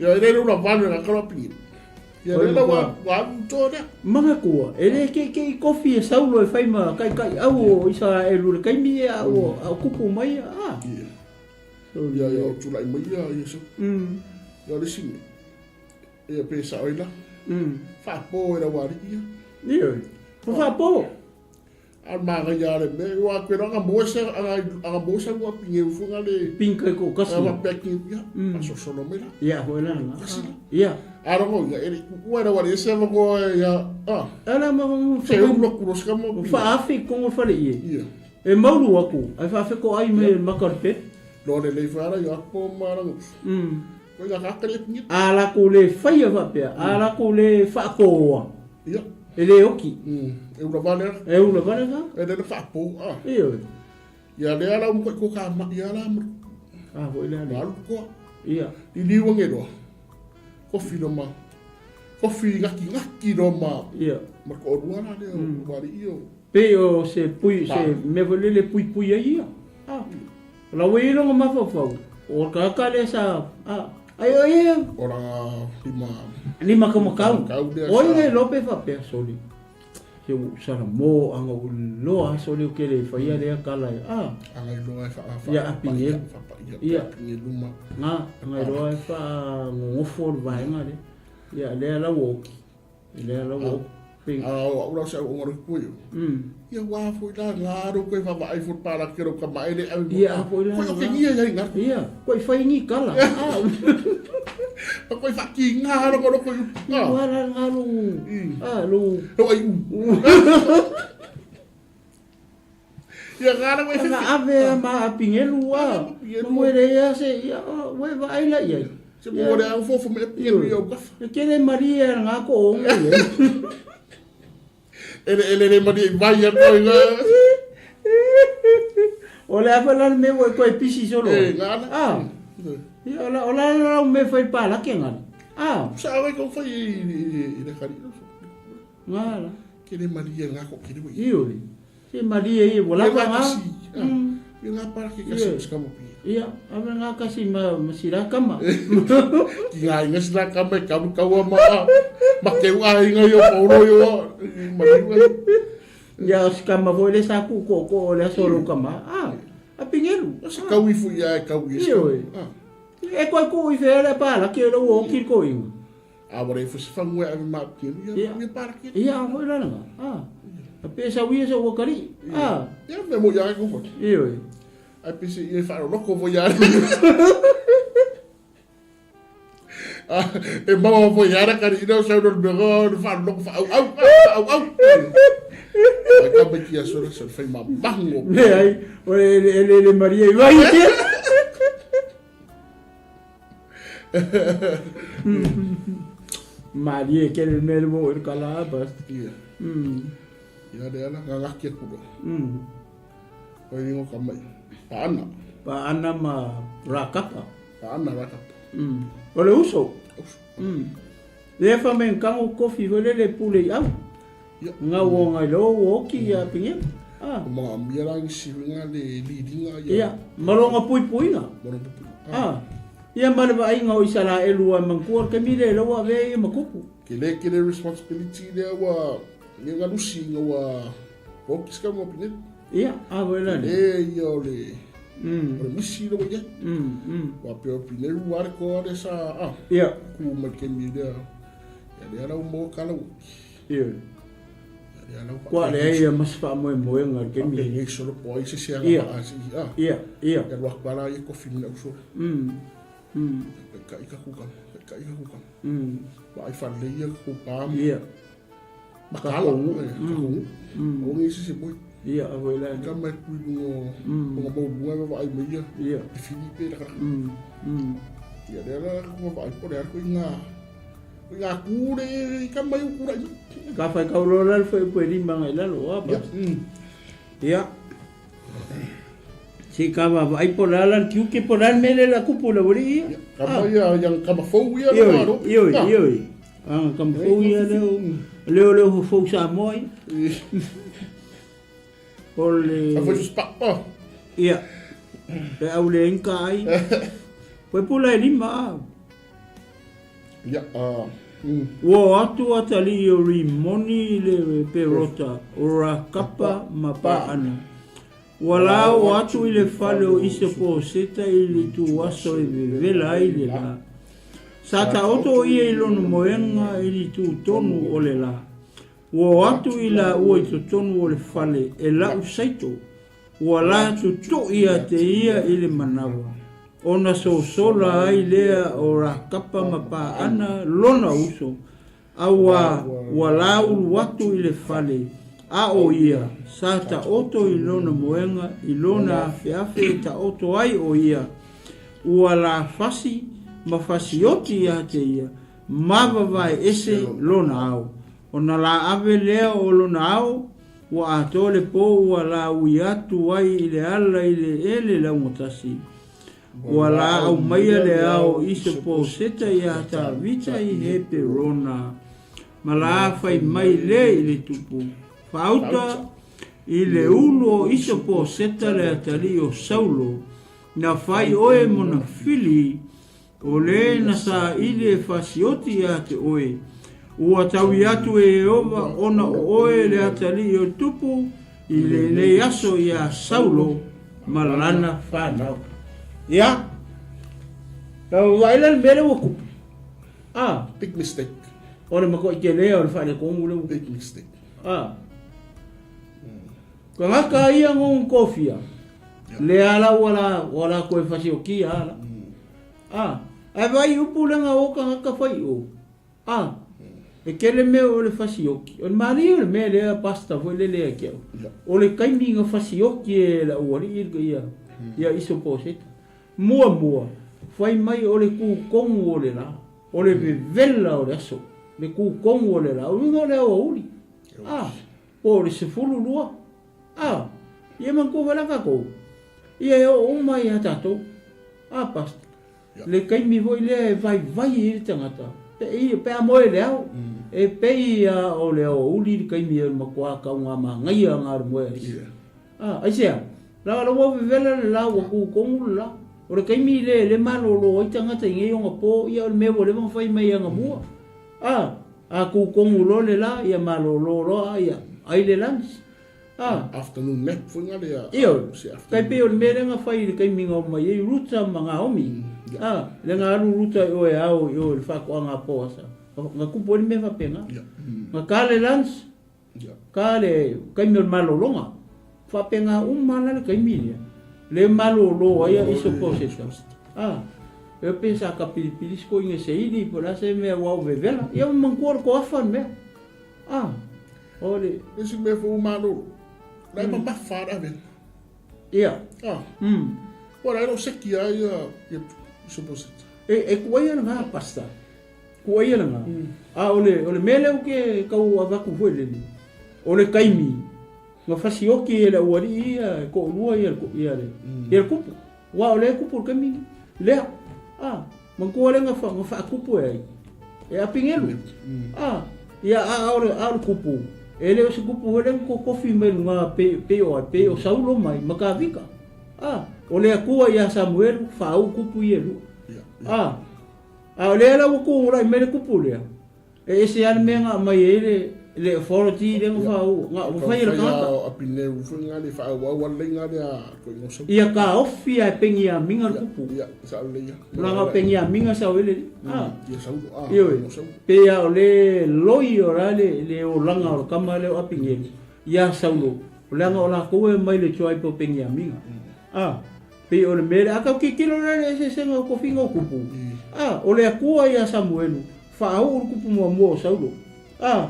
Ia ere ura vanu na kalo pingi. Ia Oi, le la makua. wa wa to na. Manga kua, e le ke ke i kofi e saulo e whai ma kai kai au o isa e lure kaimi e au o au kupu mai a. Ia. Ia ia o tulai mai ia ia so. Ia le sine. Ia pe sa oila. Fa po e la wari ia. Ia. Fa po. A maga ia le me wa ke ranga mo se anga anga mo se wa pinge ufunga le Pinka ko kasi. anga peki ia. A so solo me la. Ia ho la na. Kasi. Ia. Arongo ia ere ku era wari se va ko ia. Ah. Ala ma Se u lo kuros ka mo. Fa afi ko fale ie. Ia. E maulu aku, ai fa afi ko ai me makarpe. Lo le le fa ia ko marango. Ko ia ka kare pinge. A la ko le faia fa pea, a la ko le fa koa. Ia. E le oki. E ura vale. E ura vale ka? E le fa po. Ah. Ia. Ia le ala mo ko ka ma ia la mo. Ah, ho ile ale. Alu ko. Ia. Li li wange do. Ko fi no ma. Ko fi ngaki ngaki do ma. Ia. Ma ko rua la le wari io. Pe o se pui se me vole le pui pui ai ia. Ah. La we ilo ma fa fa. O ka ka le sa. Ah. Ai ai. Ora lima. Lima ka makau. Kau le O ile lope fa pe soli. Se u sara mo anga u loa soli o ke le fa ia le kala. Ah. Anga ilo ai fa fa. Ia, api Fa pa ia. Ia. Pinge luma. Nga anga iloa e fa ngongofo le vaega le. Ia lea la ua oki. Lea la ua oki. Pe. Ah, o ura sa o ngaro ku yo. Ia wa fo la ngaro ko fa va ai fo para ke ro ka mai le ai. Ia, fo ila Ko nga. ke ngia ia nga. Ia, koe whai ngi kala. Ah. Ko fa ki ngaro ko ko. Ia, Ah. wala nga lu. Ah, lu. Ro ai u. Ia ngaro ko Nga ave a ma pingelu a. Mo le ia se ia, we va ai la ia. Se mo le au fo fo me pinge yo ka. E kele Maria nga ko onge le. Ele ele le mari vai ia ko nga. O le afa la me we koe pisi solo. Eh, ngana. Ah. Ia ola ola la me fai pa la ke ngana. Ah, Sa ai ko fai i le kari. nga la. Ke le mari nga ko ke le. Io. Se Maria i wala ka nga. Ia ngā para ke kasi ska mo pi. Ia, ame ngā kasi ma ma sira kama. Ki ngā inga sila ka me kamu kaua ma ma ke ua inga yo pauro yo ma ni Ia o sikama foi le sa ku ko ko le solo kama. Ah, a pingelu. Se kau ifu ia e kau i Io. E koe ko i whea pa la ke lo o ki ko inga. A wara ifu se whangue ave ma pingelu ia ia para ke. Ia hoi la nga. Ah. A pesa uia sa wakari. Ah. Ia me mo ia ko ko. Io. Ai pese ia wharo loko vo ia. Ah, e maua vo ia ra kari ina sa no me go no wharo loko wha au au au au. Ai ka me kia sora sa whai ma mango. Le ai, o le le le Maria i vai. Maria ke le mele mo el kala bas. Ia. Ia le ala ngā ngaki aku ro. O ringo ka mai. Paana. Paana ma rakapa. Paana rakapa. O le uso. Le fa men kango kofi ho le le pule i au. Ia. Ngā o ngai lo o ki ia pinge. Ah. Ua manaomia la nisi huiga le liliga ia. Ia, ma lona puipuiga. Ma lona puipuiga. Ah. Ia ma le vaaiga o Isaraelu a manatua le taimi lea ua avea ia ma tupu. Tele tele responsibility lea ua lea na lusi ina ua focus ka mo pinelu. Ia, a foi la. Tele ia o le o le misi lea ua i ai. Ua pei o pinelu a le koa lea sa a. Ia. Ku mai le taimi lea. Ia lea la ua maua kala ua. Ia. Kua leai ia ma se faamoemoega i le taimi. Faapenei solo po o ai se isi agavaa se i a. Ia, ia. Ia alu atu lava la ia kofi ma le ausolo. Paikai ka kukama, paikai ka kukama. Vaai faalelei ia ka pa ma. Ia. Makala, kakogu. Aua ne i se isi e moe. Ia, a foi la. Kama e tu i luga o ona mauluga e vaavaai mai ia. Ia. E fili pe lakalaka. Ia lea la ka vaavaai po o le a le ituaiga Ia ku le ka mai u kura i. Ka whai kau loa la le whai upu e lima ngai lalo, a Ia. Ia. Si ka va vai po la la tiu ke po la mele la kupu la wali ia. Ka mai ia yang ka mafou ia le maro. Ioi, ioi. Ah, ka mafou ia leo. Leo leo ho fou Samoa ia. O le Ka fai spa. Oh. Ia. Pe au le inka ai. Koe pula e lima a. Ia, a, Ua o atu atalii o Rimoni i le Perota, o Rakapa ma Paana. Ua la o atu i le fale o Iseposeta i le ituaso e vevela ai le la. Sa taoto o ia i lona moega i le itu tonu o le la. Ua o atu i laua i totonu o le fale e la'u saito, ua la tutu'i ia te ia i le manawa, ona sosola ai lea o Rakapa ma Paana lona uso, a ua ua la ulu atu i le fale, a o ia, sa taoto i lona moega i lona afeafe e taoto ai o ia, ua la fasi ma fasioti ia te ia, ma vavae ese lona ao. Ona la ave lea o lona ao, ua atoa le po ua la ui atu ai i le ala i le ele laugatasi. Ua la aumaia le ao i se poseta iā Tavita i Heperona, ma la fai mai lea i le tupu, Faauta i le ulu o Isoposeta le atalii o Saulo, na fai oe mona fili O le na saili e fasioti iā te oe, ua taui atu e Ieova ona o oe le atalii o tupu i lenei aso iā Saulo ma lana whanau. Ia, lau vaai la le mea lea ua kupu. Ah. Big mistake. O le matua i te lea o le faaletonu lea ua. Big mistake. Ah. Kangaka ia ngongo kofia. Le ala ua la ua la koe fasiokia ala. A, ae vai upu le nga o kangaka fai o. A, e kele mea o le fasioki. O le malie o le mea lea pasta foi le lea ke au. O le kaimi nga fasioki e la ualii ia ia iso poseta. Mua mua, fai mai o le kūkongu o le la, o le vevela o le aso, le kūkongu o le la, o luga o le aoauli. A, po o le 12. A, ia manatua foi la tatou, ia e oo uma ia tatou. A, Pastor, le taimi foi lea e vaivai ai le tagata, pe i, pe a moe i le ao, e pei a o le aoauli le taimi e matua tauga manaia na le moe ai. A, aisea? La la ua vevela le la, ua tu tonu le la. O le taimi lea e le malolo ai tagata i nei ona po, ia o le mea ua leva ona fai mai anamua. A, a tu tonu loa le la, ia malolo loa, ia ai le lunch. A. Afternoon nap foi nga lea. Ioe, tai pei o le mea lea na fai i le taimi na omai ai Ruta ma Naomi. A, lea na alu Ruta i o e ao i o i le faatoaga a Poasa. Na tupu ai le mea faapena. Na ka le lunch, ka le taimi o le malologa. Faapena uma la le taimi lea. Le malolo ai a iso Poseta. A, e pe sa kapilipili se koiga seili po o le a se mea ua au vevela. Ia ua manatua le toafa le mea. Ah, o le. Isi mea foi ua malolo. La e mamafa le avega. Ia. Ah. Ua la e le o seki lava ia ia Isoposeta. E e kuaia lena pasta. Kuaia lena. A o le o le mea lea ou te tau avatu foi lele, o le taimi na fasioki e le aualii ia e toalua ia ia le ia le kupu. Aua o lea e kupu i le taimi lenei. Lea. Ah, manatua lea na faatupu e ai? E Apinelu. Ah, ia a o le kupu. E le o se kupu foi lea na totofi mai luga pei, pei o ai, pei o Saulo mai ma Kavika. A, o le Atua ia Samuelu, faauu kupu ia e lua. A, a o lea la ua tugulai mai le kupu lea, e ese lava le mea na aumai ai le, le authority lea na faauu, na ua fai e le tagata. Ia taofi lava e Peniamina le kupu. Leaga o Peniamina sa o ai le alii. A, ioe, pei lava o le loi o la le, le olaga o le tama lea o Apinelu ia Saulo, leaga o latou e omai i le tribe o Peniamina. A, pei o le mea lea, a tau tilotilo la i le eseesega o tofiga o kupu, a, o le Atua ia Samuelu, faauu le kupu muamua o Saulo. A,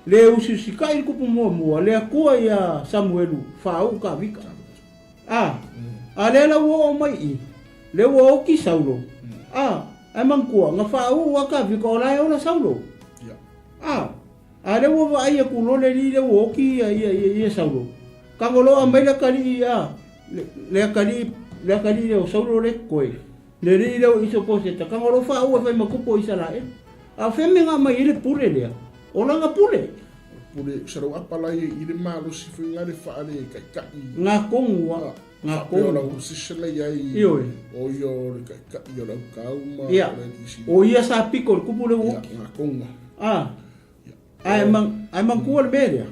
le usiusitai le kupu muamua, le Atua ia Samuelu, faauu Kavika. A, a lea la ua oo mai i, lea ua oti Saulo. A, ae manatua, na faauu a Kavika o la e ola Saulo. A, A lea ua vaai atu loa le alii lea ua oti ia, ia, ia, ia Saulo. Tago loa aumai le atalii a, le, le atalii, le atalii lea o Saulo lea e totoe. Le alii lea o Isoposeta, tago loa faauu e fai ma tupu o Isaraelu. A o fea mea na aumai ai le pule lea? O lana pule. Pule, sa lou apa la i le malosi foi nga le faa le taitai. Nga tonu a, nga tonu. Faapea o lau position la iai. Ioe. O ia o le taitai o le aukau ma Ia. o le DC. O ia sa piko i le kupu lea ua oti. Ia, nga tonu a. A. Ae ae manatua le mea lea,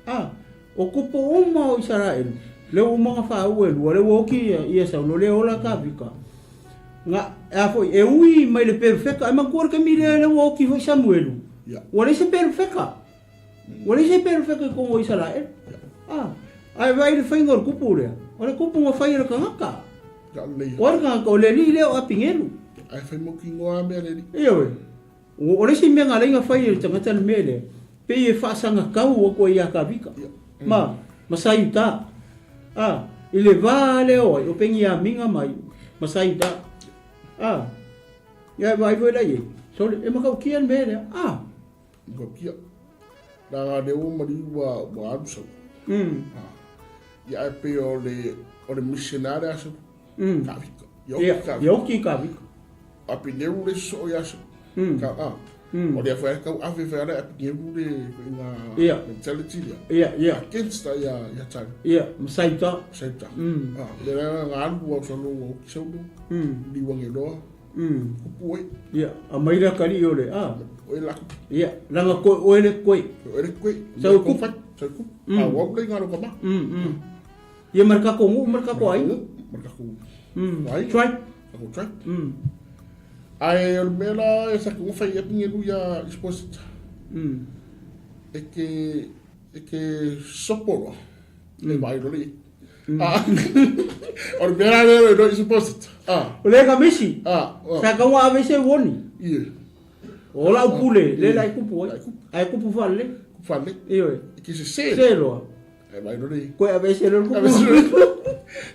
a, o kupu uma o Isaraelu, lea ua uma ona faauu e lua, lea ua oti ia, ia Saulo, lea e ola Kavika. Nga, a foi, e ui mai le perufeka, ae manatua le taimi lea, lea ua oti foi Samuelu, ua leai se perufeka. Ua leai se perufeka i totonu o Isaraelu. A, ae vaai i le faiga o le kupu lea, o le kupu na fai e le tagata. O ai le tagata? O le alii lea o Apinelu. Ae fai mautinoa mea le alii. Ioe. O le isi mea na ala ai na fai e le tagata le mea lea, pei e faasagatau atu ai ia Kavika ma, ma Saiuta. A, i le va lea o ai, o Peniamina mai ma Saiuta. A, ia e vaai foi la i ai, sole, e matautia le mea lea. A. Matautia. Leaga lea ua maliu ua, ua alu sau. A, ia ae pei o le, o le missionary a sau. Kavika. Ia, ia oki Kavika. Apineu le soo ia so. Ka a. O lea foi kau ave foi ala apineu le nga mentality lea. Ia, ia. Against ia ia tau. Ia, ma saita. Saita. Ah, le la nga alu au salo au kisaulo. Liwa ngeloa. Kupu ai. Ia, a mai la kali o le a. O la. Ia, langa ko o ele koe. O ele koe. Sau kupu. Sau kupu. A wau le nga lo kama. Ia ma le kako nuu ma le kako aiga. Ma le kako aiga. Tribe. Kako tribe. Ae o le mea la e sa kuga fai api ngelu ia Isposita. E ke, e ke sopo loa. E vai loa le i. O le mea la lea e loa Isposita. O le ka misi. Sa kaua ave se woni. Ie. O lau pule, le la e kupu ai. Ae kupu faalelei. Kupu faalelei. Ioe. E ke sese. Se loa. E mai no nei. Koe ave ese loa le kupu. Ave ese loa.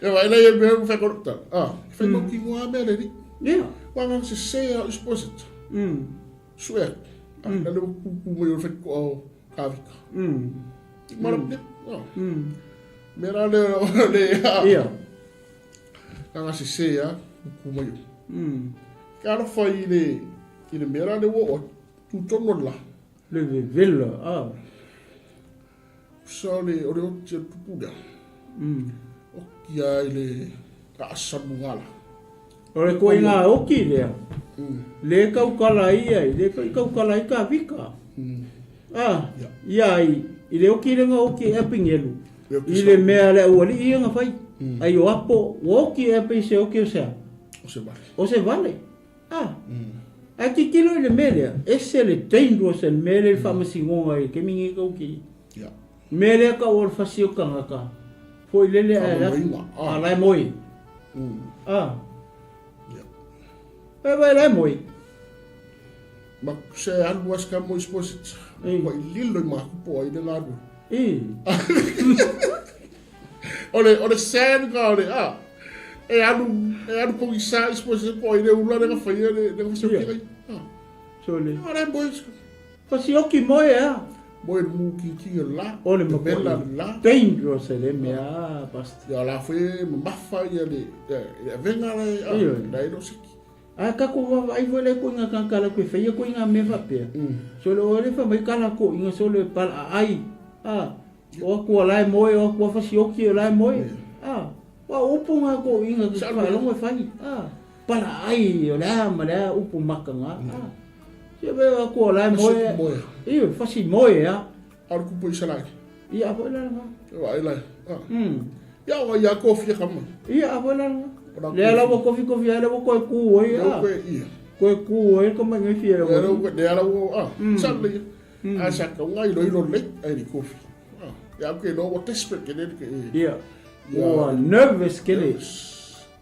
E mai nei e mea whai korokta. Ah, whai mau ki ngā mea reri. Yeah. Wā ngā se se a usposit. Sue. Ah, na le kupu mai o whai ko au kāvika. I mara pne. Ah. Mea rā le le a. Yeah. Ngā ngā se se a kupu mai o. Ka alo whai i le i le mea rā le ua o tūtono la. Le vevela, ah. Sa o le, o le oti o le tupu lea. Oki a i le asamu ngala. O le koinga oki lea. Le kaukala ai ai, le kaukala ai ka vika. Ah, ia ai, i le oki lenga oki e pingelu. I le mea le aualii ia nga fai. Ai o apo, ua oki e pe se oki o sea. O se vale. O se vale. Ah. Ae titilo i le mea lea, ese le dangerous le mea lea i le faamasinoga i le taimi nei tau ki. Yeah. Mea lea tau o le fasi o tangata, foi lele ae Faamamoiga, ah. A la e moe. Ah. Yeah. Ae vai la e moe. Ma se alu as ka mo isposit. Ei. Wa i lilo i makupo ai le ngalu. I. O le, o le sand ka o le, ah. E alu, e alu pogisa isposit po ai le ula le ka whaia le, le ka whasia Yeah. ki ai. Ah. So le. Ah, le moe. Fasi oki moe a. Moe le mu ki ki o la. O le Vela makoa. le la. Dangerous le mea, ah, basta. Ia la foe mamafa ia le, le avenga le, ah, Ioe. la e lo siki. Ae kako vaavaai foi lea koe nga kaka la koe faia koe nga mea faapea. Sole o le fa mai kala ko inga sole pala ai. A, o aku o la e moe, o aku a fasioki o la e moe. A, ua upu ngā ko inga ki te whaalongo e whai. A, pala ai o le a ma le a upu maka ngā. A, se me o aku o la e moe. Iyo, fasi moe a. A le kupu i salai. Ia, a foi la ngā. Ia, ai lai. A. Ia, o ia kofi ka mai. Ia, a foi la ngā. Lea la ua kofi kofi ai la ua koe ku oi a. Koe ia. Koe ku oi ka mai ngai fia la. Lea la ua, a. Sa le. A sa ka ngai lo ilo le ai li kofi. Ia ke lo ua desperate ke le ke. Ia. Ua nervous ke le.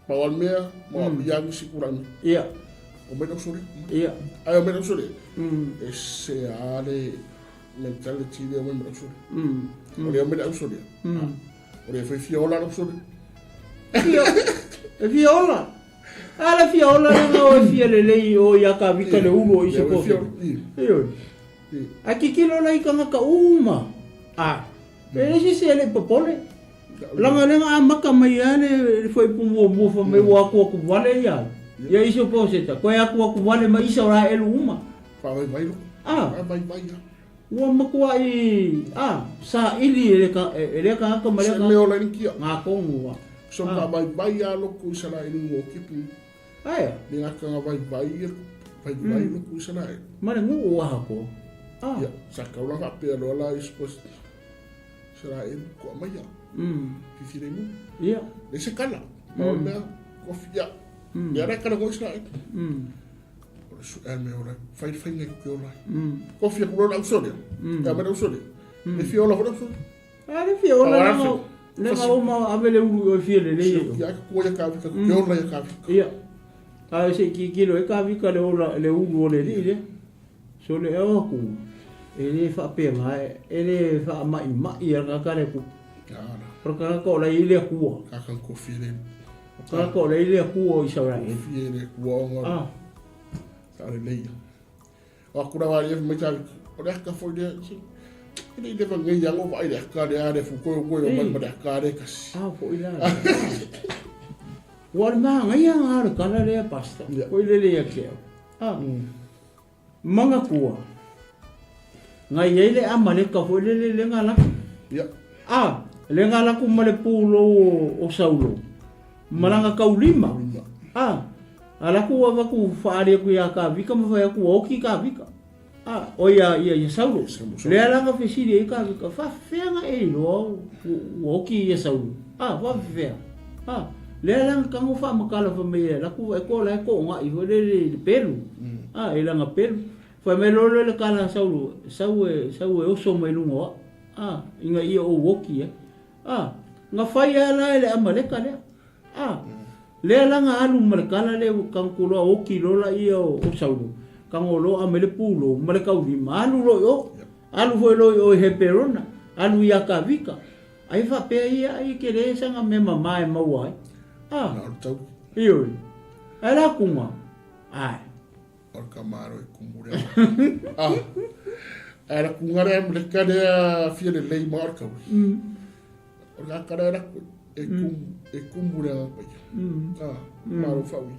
Pa wal mea, mo ia ngi sikura mi. Ia. O me sore. Ia. Ai o me sore. E se a le mentality le o me sore. O le o me sore. O le fai fia ola sore. Fia. E fia ola. A le fia ola le ngau e fia lelei o ia ka vika le ulu o iso kofi. Io. A kikilo la i kangaka uma. A. E le sisi ele popole. Langa lenga a maka mai a le le foi pu mua mua fa mai ua aku aku vale ia. Ia iso po seta. Koe aku aku vale ma isa ora elu uma. Fa vai vai lo. A. Fa vai vai ia. Ua matua i a sa ili e le ka e le ka ka ma le ka. Me ola ni kia. Ngā kongu wa. So ka vai vai a loko i sala i ngo kipu. Aia. Le ngā ka vai vai vai vai loko i sala. Ma le ngu o aha ko. Ah. Ia, sa ka ula ka pe lo la i spos. Sala e ko mai ia. Fifi le mu. Ia. Le se kala. Ma o mea ko fia. Ia ra kala ko i sala. O le su me ora fai fai ngai ke ola. Ko fia ko la usole. Ya me usole. Le fia ola ko usole. A le fia ola le ngau. Le ngau ma ave le ulu o fia le le. Ya ko ya ka ka ke ola ya ka. Ia. A se ki ki lo e ka vi ka le ola le ulu o le li le. So le o ku. E le fa pe nga e le fa mai mai ya ka ka le ku. Pro ka ko la ile ku. Ka ka ko fia le. Ka ko la ile ku o i sa ora. Fia le ku o ngā. Ah. Sa le leia. O aku rawa ia mai tau. O le aka foi le si. E le va ngai ango vai le aka le are fu ko ko o mai le aka le kasi. Ah, foi la. Ua le maga ia ngā le kala lea pasta. Ko ile le ia keo. Ah. Manga kua. Ngai ai le Amaleka foi le le le ngā laku. Ia. Ah, le ngā laku ma le pūlou o Saulo. Malanga kaulima. Ah, a laku avaku whaari aku ia ka vika ma whai aku oki ka vika. Ah, o ia ia ia Saulo. Le alanga fesili e ka vika fa feanga e loa o oki ia Saulo. Ah, fa fea. Ah, le alanga kango fa makala fa me laku e ko la e ko nga i le le pelu. Ah, e langa pelu. Fa me lo le kala Saulo, sau e sau e oso mai lungo. Ah, inga ia o oki e. Ah, nga whai a la e le Amaleka lea. Ah, lea la nga alu ma le kala le kang kuloa oki lola ia o, o Saulo. Kang o loa me le pūlo, ma le kaulima. Alu lo i o. Alu foi lo i o i Heperona. Alu ia ka vika. Ai whapea ia ai ke le sanga me mama e maua ai. Ah. Na o tau. Ioi. Ai la kunga. Ai. O ka maro e kumure. Ah. Ai la kunga le le kare a fia le lei ma o ka. O ka kare la e kum e kumure a pa. Ah, maro fa ui.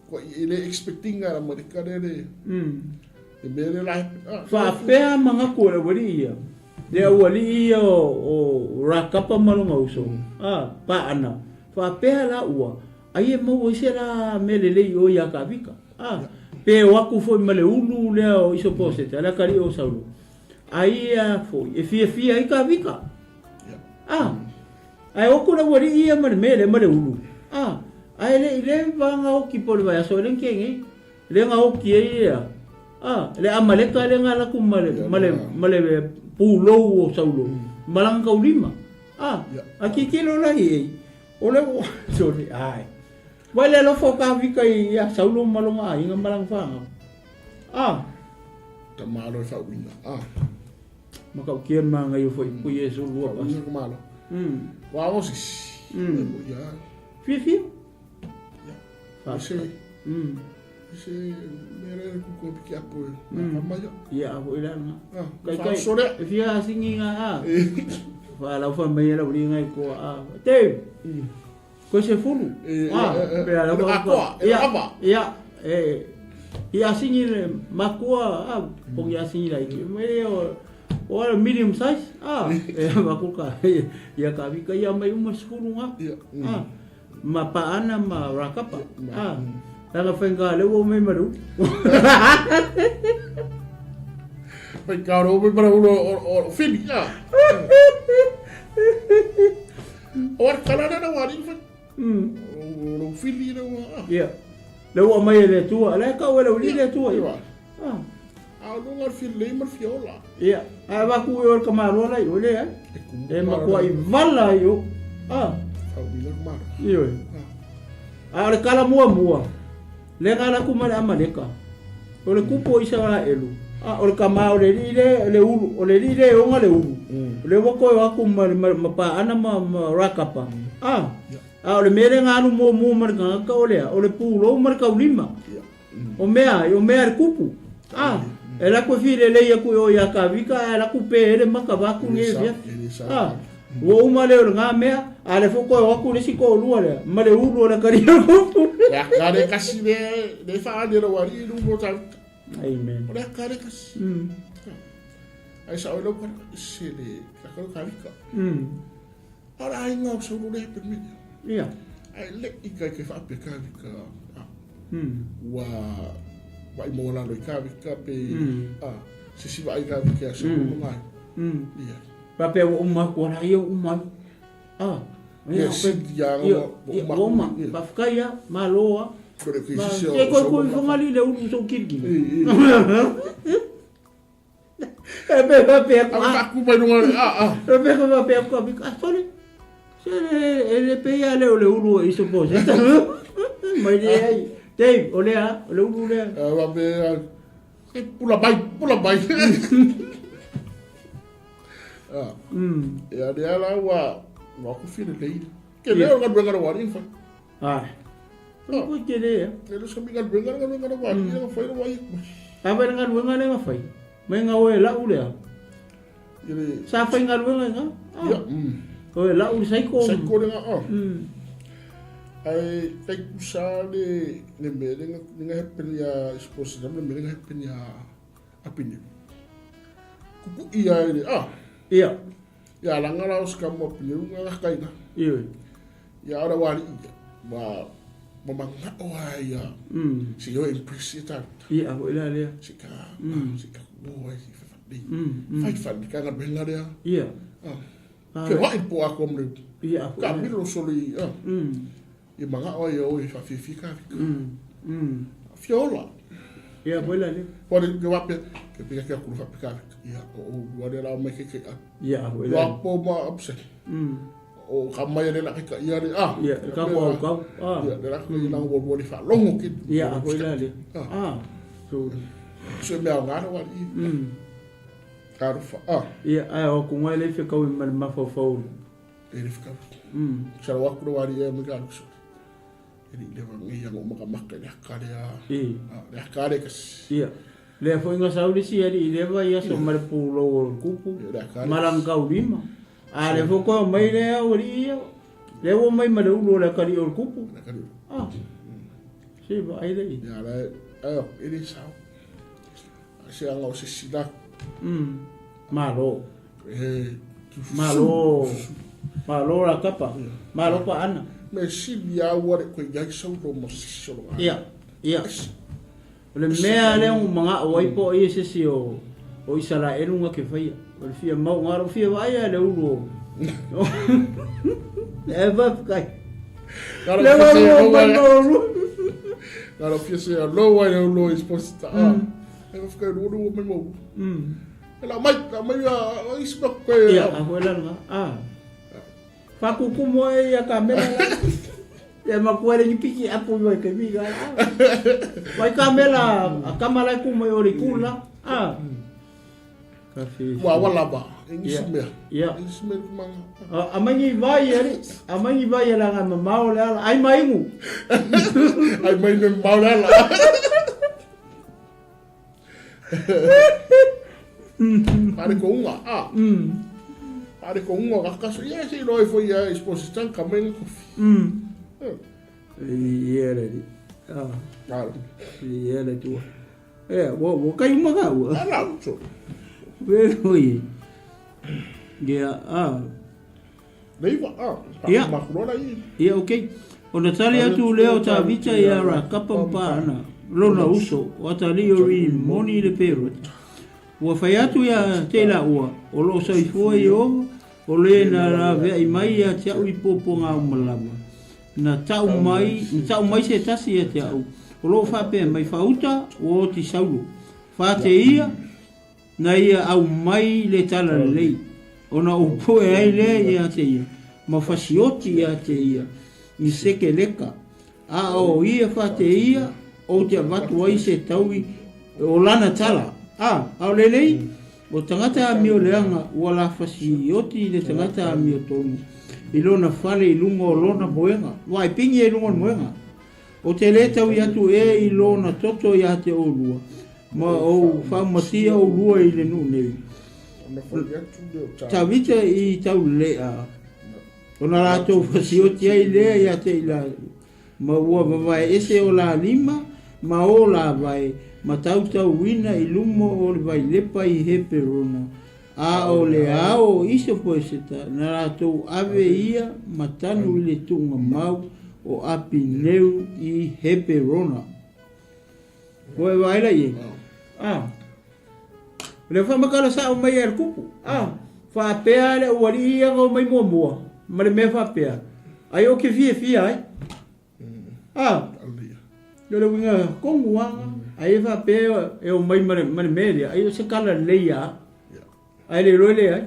Ko i le expecting ara mo le kare le. E me le la. Faapea magaku o le aualii ia, le aualii ia o Rakapa ma lona uso, a, paana, faapea la ua, ai e maua ai se la mea lelei i o iā Kavika, a, pe o aku foi ma le ulu lea o Isoposeta, le akalii o Saulo, ai ia foi e fiafia ai Kavika, a, ae o aku le aualii ia ma le mea lea ma le ulu, a, ae le i le vaga oki po o le vaiaso e le kegei. Le nga oki ai ia. A, le Amaleka le nga laku ma le, ma le, ma le pulou o Saulo. Malanga kaulima. A, a kikilo la i ei. O le, sorry, ai. Vai le alofa o ka vika i a Saulo ma longa a inga malanga whanga. A. Ta malo e whauina. A. Ma kau kia ma ngai o fo i pui e sulu a Whauina ka malo. Wa o sisi. Ya. Fia fia. Ya. Se. Se mere ku ko piki apo e. Ma mai. Ia apo ila nga. Kai kai. Sore. E fia asingi nga a. Fa la fa mai la uri ngai ko a. Te. Ko se fulu. Ah, pe ala ko. Ia. Ia. E. Ia asingi le makua a pongi asingi la iki. Me o. O ala medium size, a, e avatu ka, ia Kavika ia mai uma 10 ngā, a, ma Paana ma Rakapa, a, langa whainga leo o mai maru. Whainga o mai maru o Fili, a. O ar kala na wari whai. O Fili na wa. Ia. Leo mai e le tua, le ka o le uli le tua. Ia. Ah. A o luga o le filei ma le fiola. Ia, ae avatu i o le tamaloa la i o lea. E matua i vala i o. Ah. Whaumila le mara. Ioe. A o le kala muamua, le ga la ku ma le Amaleka. O le kupu o Isaraelu. A o le kama o le alii le le ulu, o le alii le ona le ulu. O le ua koe aku ma ma ma paana ma ma Rakapa. A. A o le mea le ga alu muamua ma le tagata o lea, o le pulou ma le taulima. O mea ai, o mea le kupu. A, e laku e filelei aku i o ia Kavika, ae laku pe ele maka vaku nge fia. A, ua uma lea o le ngā mea, a le fo koe o aku le si koʻolua lea, ma le ulu o le kari o le kupu. Le aka le kasi le, le whaali le wari i lumo Kavika. Amen. O le aka le kasi. Ai sa oi lau kara, se le, aka le Kavika. A o le aiga o Saulo le hepe me. Ia. Ai le i kai ke whaape Kavika. Ua vai mo lalo i Kavika pe a se si vai Kavika a Saulo mm. ngai. Ia. Pape ua uma aku ala ia uma. Ah. Ia, si ia ua uma. Pafkai ia, maloa. Kore ki sisi o. E koi koi whangali le ulu so kirikiri. E pe pe pe aku. Aku aku mai runga a a. E pe pe pe aku aku ah sorry. Se le le pe ia le o le ulu i so po. Mai le ai. Dave, o le a, o le ulu le. A va pe e pula mai, pula mai. Ah. E a le ala ua ua ku file le. Ke le o ga benga ro wari fa. Ah. Ko te le ia. E le sa mi ga benga ga benga ro wari ga fai ro wari. A vai galuega lea na fai. Mai nga oe lau lea. Sa fai galuega nga. Ia. Oe lau le saiko. Saiko le nga. Ai tai kusa le le me le nga nga happen ya esposa le me nga happen ya apine. Kuku ia le ah. Ia. Ia langa la o ska mo apine nga kai na. Ia. Ia ora wari ia. Ma ma manga o ai ia. Si yo impress ia ta. Ia ho ila lea. Si ka si ka mo ai si fa fa. Fai fa ka nga benga lea. Ia. Ah. Ke wa i po ako mo. Ia. Ka mi lo soli. Ah. I manga o ia o i fa fi fi ka. Fiola. Ia ho ila lea. Wa le ke wa pe ke pe ke ku fa pe ka. Ia o wa le la mai ke ke. Ia ho ila. Wa po ma upset. O ka mai le la ka ia le ah. Ia ka ko au kau. Ah. Ia le la ko ina wo wo le fa longo ke. Ia ho ila le. Ah. So so me au ngaro wa i. Ka rufa. Ah. Ia ai o ku ngai le fe kau i ma mafaufau. E le whakau. Sa wa kuro wari e me ka rusa. E le wa ngai ngo maka maka le akare a. I. Le akare ka. Ia. Le fo inga sauli si ali i leva ia so ma le pulo o kupu. Malang kau lima. A le fo ko mai le au ri ia. Le o mai ma le ulu o le kari o kupu. Ah. Si ba ai le. Ia le ai e le sao. Se anga o se sila. Malo. E Malo. Malo la kapa. Malo pa ana. Me sili a ua le koe iai sau lo mo sisi o lo Ia. Ia. O le mea lea ua magao ai po o ia se isi o o Isaraelu nga ke faia. O le fia mau ngaro fia vaai a le ulu o. E faafetai. Le ua mai ma ulu. Nalo fia se lo ai le ulu i sposita. E faafetai ulu ua mai ma ulu. E la mai, la mai a isi ma koe. Ia, a koe la nga. Ah. Whakukumu ai ia ka mela la. Ia makua le piki apu mai ke miga. Wai ka mela a kamala ku mai ori kula. Ah. Ka fi. Wa wala ba. Engisi mea. Ia. Engisi mea kumanga. A mangi vai ari. A mangi vai ala nga mamao le ala. Ai maingu. Ai mai ne mamao le ala. Pare ko unga, ah. Pare ko unga ka kaso ia se roi fo ia exposition ka mai ko. Ia le. Ah. Claro. Ia le tu. Eh, wo wo kai uma ka ua. Ala so. Vero i. Ia, a. Leiva, a. Ia. Makulola i. Ia, okei. Ona tali atu lea o Tavita iā Rakapa ma Paana, lona uso, o atalii o Rimoni i le Perota. Ua fai atu ia te i laua, o lo o soifua Ieova, o le na laveai mai ia te au i puapuaga uma lava. Na tau mai, na tau mai se tasi ia te au, o lo o faapea mai, Fauta, ua oti Saulo. Fate ia, Na ia aumai le talalelei, ona ou poe ai lea ia te ia, ma fasioti ia te ia i sekeleka, a o ia fate ia ou te avatu ai se taui o lana tala. A, a o lelei, o tagata amio leaga ua la fasioti le tagata amio tonu i lona fale i luga o lona moega. Ua e pingi ai i luga o le moega. Ou te le taui atu e i lona toto ia te oulua, ma ou faamatia oulua i le nuu nei. Tavita i Taulelea, ona latou fasioti ai lea ia te i latou, ma ua vavae ese o la lima ma o la vae, ma tautauina i luma o le vailepa i Heperona, A o le ao o Isopoeseta, na latou ave ia ma tanu i le tuugamau o Apineu i Heperona. Ua e vaai la i ai? A. O le faamatala sao mai e le kupu. A. Faapea le aualii ia na omai muamua, ma le mea faapea, ai ou te fiafia ai. A. O le uiga tonu lava, ai e faapea e omai ma le mea lea, ai o se kala lelei ia au. Ae le iloa e leai.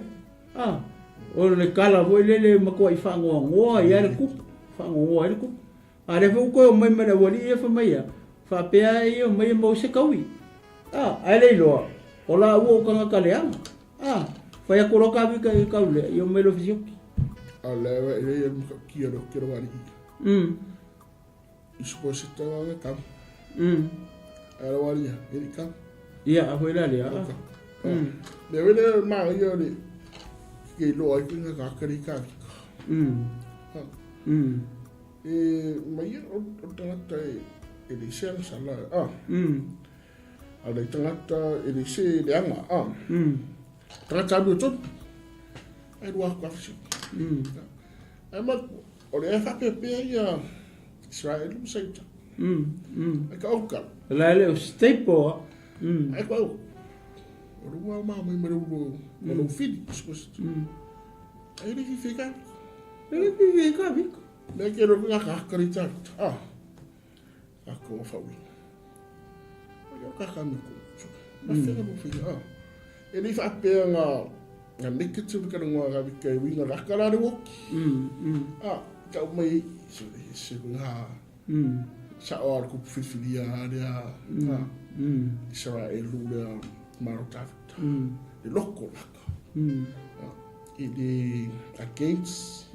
A. O le kala foi lele e matuai faanoanoa ai le kupu, faanoanoa ai le kupu. A lea foi ua toe omai ma le aualii ia fai mai ia, faapea e omai e maua se taui. A, ae le iloa, o laua o tagata leaga. A, fai atu loa Kavika i kau lea, ia omai loa fesioki. A lea e le ia matautia le oki o le alii. I se tanga ka. A le wali e li ka. Ia, a foi la lea. Le wele ma ia le ke lo ai ki ka ka ri ka. E mai o tangata e e le se ana sala. Ah. A le tangata e le se le anga. Ah. Tangata alu e tonu. Ai rua aku afisi. Ai ma o le e whapepea ia Israel ma Saita. Ai ka au kala. La le o staple. Ai ka au. O rua ma mai ma ro ma ro fili. Ai le fifi ka. Le fifi ka vika. Me ke ro ka ka ka ri ta. Ah. Ka ko fa wi. O ka ka mi ko. Ma fela mo fi. Ah. E le whaapea ngā ngā negative ka ngā ngā vika e winga raka rā re woki. Ah, ka mai se se ngā sa o ar kupu whiwhiria rea ah, Israel rea maro tawhita. Le loko laka. Ah, i le against.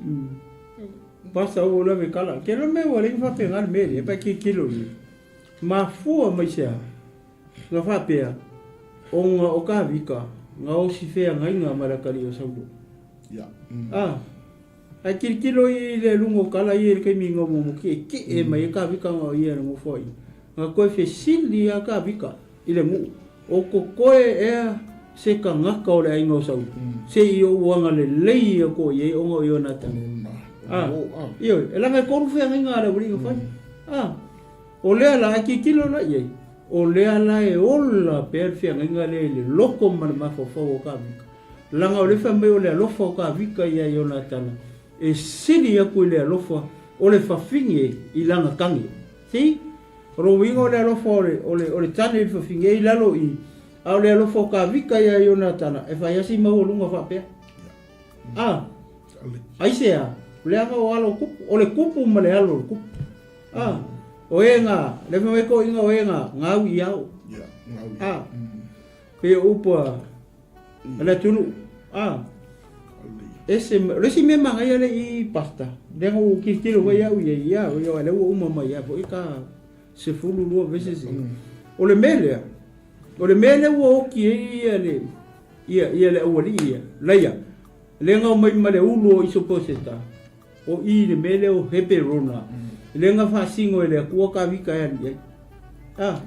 Pasa o la me kala. Ke lo me wa le fa pe ngal me le pa ki kilo ni. Mafua mai sea. Nga faapea, o nga o Kavika, nga o sifeagaiga ma le akalii o Saulo. A, ae tilotilo i le luga o kala ia i le taimi nga muamua kiekie mai ai Kavika nga o ia le nofo ai. Nga koe fesili a Kavika i le nuu, o kokoe ea se kagaka o le aiga o Saulo, se i ou agalelei ia koe i ai ona o Ionatana. A, ioe, e laga e kolu feagaiga a le aualii na fai. A. O lea la, a tilotilo la i ai, o lea la e ola pea le feagaiga lea i le loko ma le mafaufau o Kavika. Leaga o le fai mai o le alofa o Kavika ia Ionatana e sili aku i le alofa o le fafine i lana tane. See? O lona uiga o le alofa o le, o le, o le tane i le fafine e i lalo i, a o le alofa o Kavika ia Ionatana e fai lava si maualuga faapea. A, aisea? Leaga o alo o kupu, o le kupu ma le alo o le kupu. A, o e nga, le fai mai toeaiina o e nga, gau i ao. Ia, gau i. A, pei o upu a, a le atunuu. A, ese, o le isi mea manaia le i pasta, lea na ou tilotilo foi au i ai, ia, ia, lea ua uma mai ia foi ka 12 vese se. O le mea lea, o le mea lea ua oti ai ia le, ia, ia le aualii ia, laia, lea na omai ma le ulu o Isoposeta, O i le mea lea o Heperona, lea na faasino e le Atua Kavika e alu i ai. A.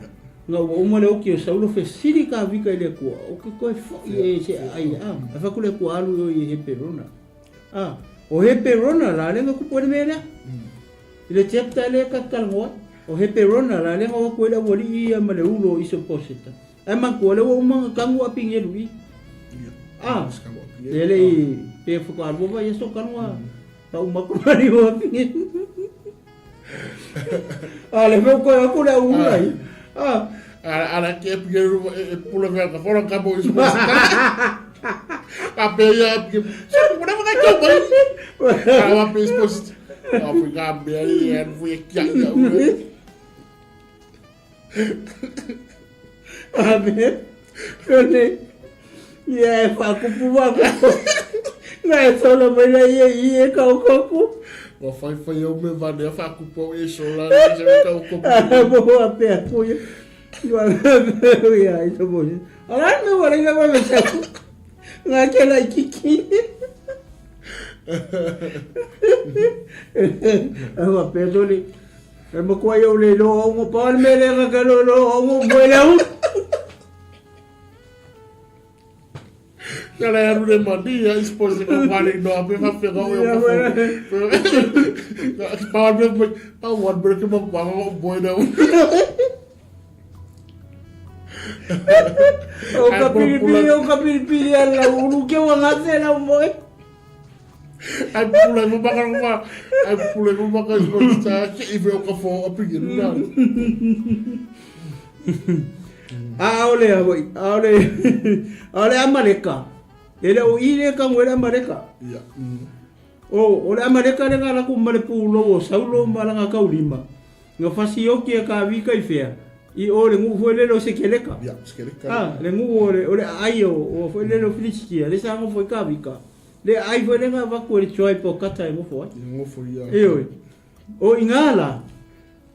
Nga ua uma le oki o Saulo fesili Kavika i le Atua, O ke koe foʻi e se aai a? Ae fai atu le Atua, Alu ioe i Heperona. A, o Heperona la le nga kupu ai le mea lea. I le chapter lea ka te talanoa ai. O Heperona la lea nga o atu ai le aualii ia ma le ulo o Isoposeta. Ae manatua lea ua uma ona tanu Apinelu i. A, e le i pe faatoa lua vaiaso talu a pau ma atu ma le Apinelu. A le mea koe aku le au ula i. A. Ala ke Apinelu e pula mea ka fora ka mo Isoposeta. Ka pe ia Apinelu. Sa ku na ka tau mai. Ka wa pe Isoposeta. Ka fui ka mea i e fui e kia ia ula. Amen. Kone, ia e whakupu wako. Nā e sola mai la ia i e kau koku. Ua whai whai au me vane a whakupu au e sola e se kau koku. A mo a pea kuia. Ua ia i to mohi. Ala me wala ina wa me sa. Ngā ke lai kiki. A wa pea toli. E makua i au le loa ongo pa le mele nga ka lo loa ongo mo le au. Ka le aru le mani a ispo se ka wale no ape fa fe ga o ka fo. Pa wan me pa wan bre ke ma pa ma boy na. O ka pili pili o ka pili pili ala ulu ke wa ngase la mo. Ai pule mo baka mo ai pule mo baka mo ta ke i o ka fo api na. Aole a hoi, aole aole amaleka. Ele o i le ka ngwele amaleka. Ia. O o le amaleka le ngala ku male pulo o saulo malanga kaulima. Nga fasioki e ka wika i fea. I o le ngu foi le lo sekeleka. Ia, sekeleka. Ah, le ngu o le o le ai o o foi le lo Filistia, le sa ngo foi ka wika. Le ai foi le nga vaku le tribe o kata e ngofo ai. Ngofo ia. E oi. O ingala.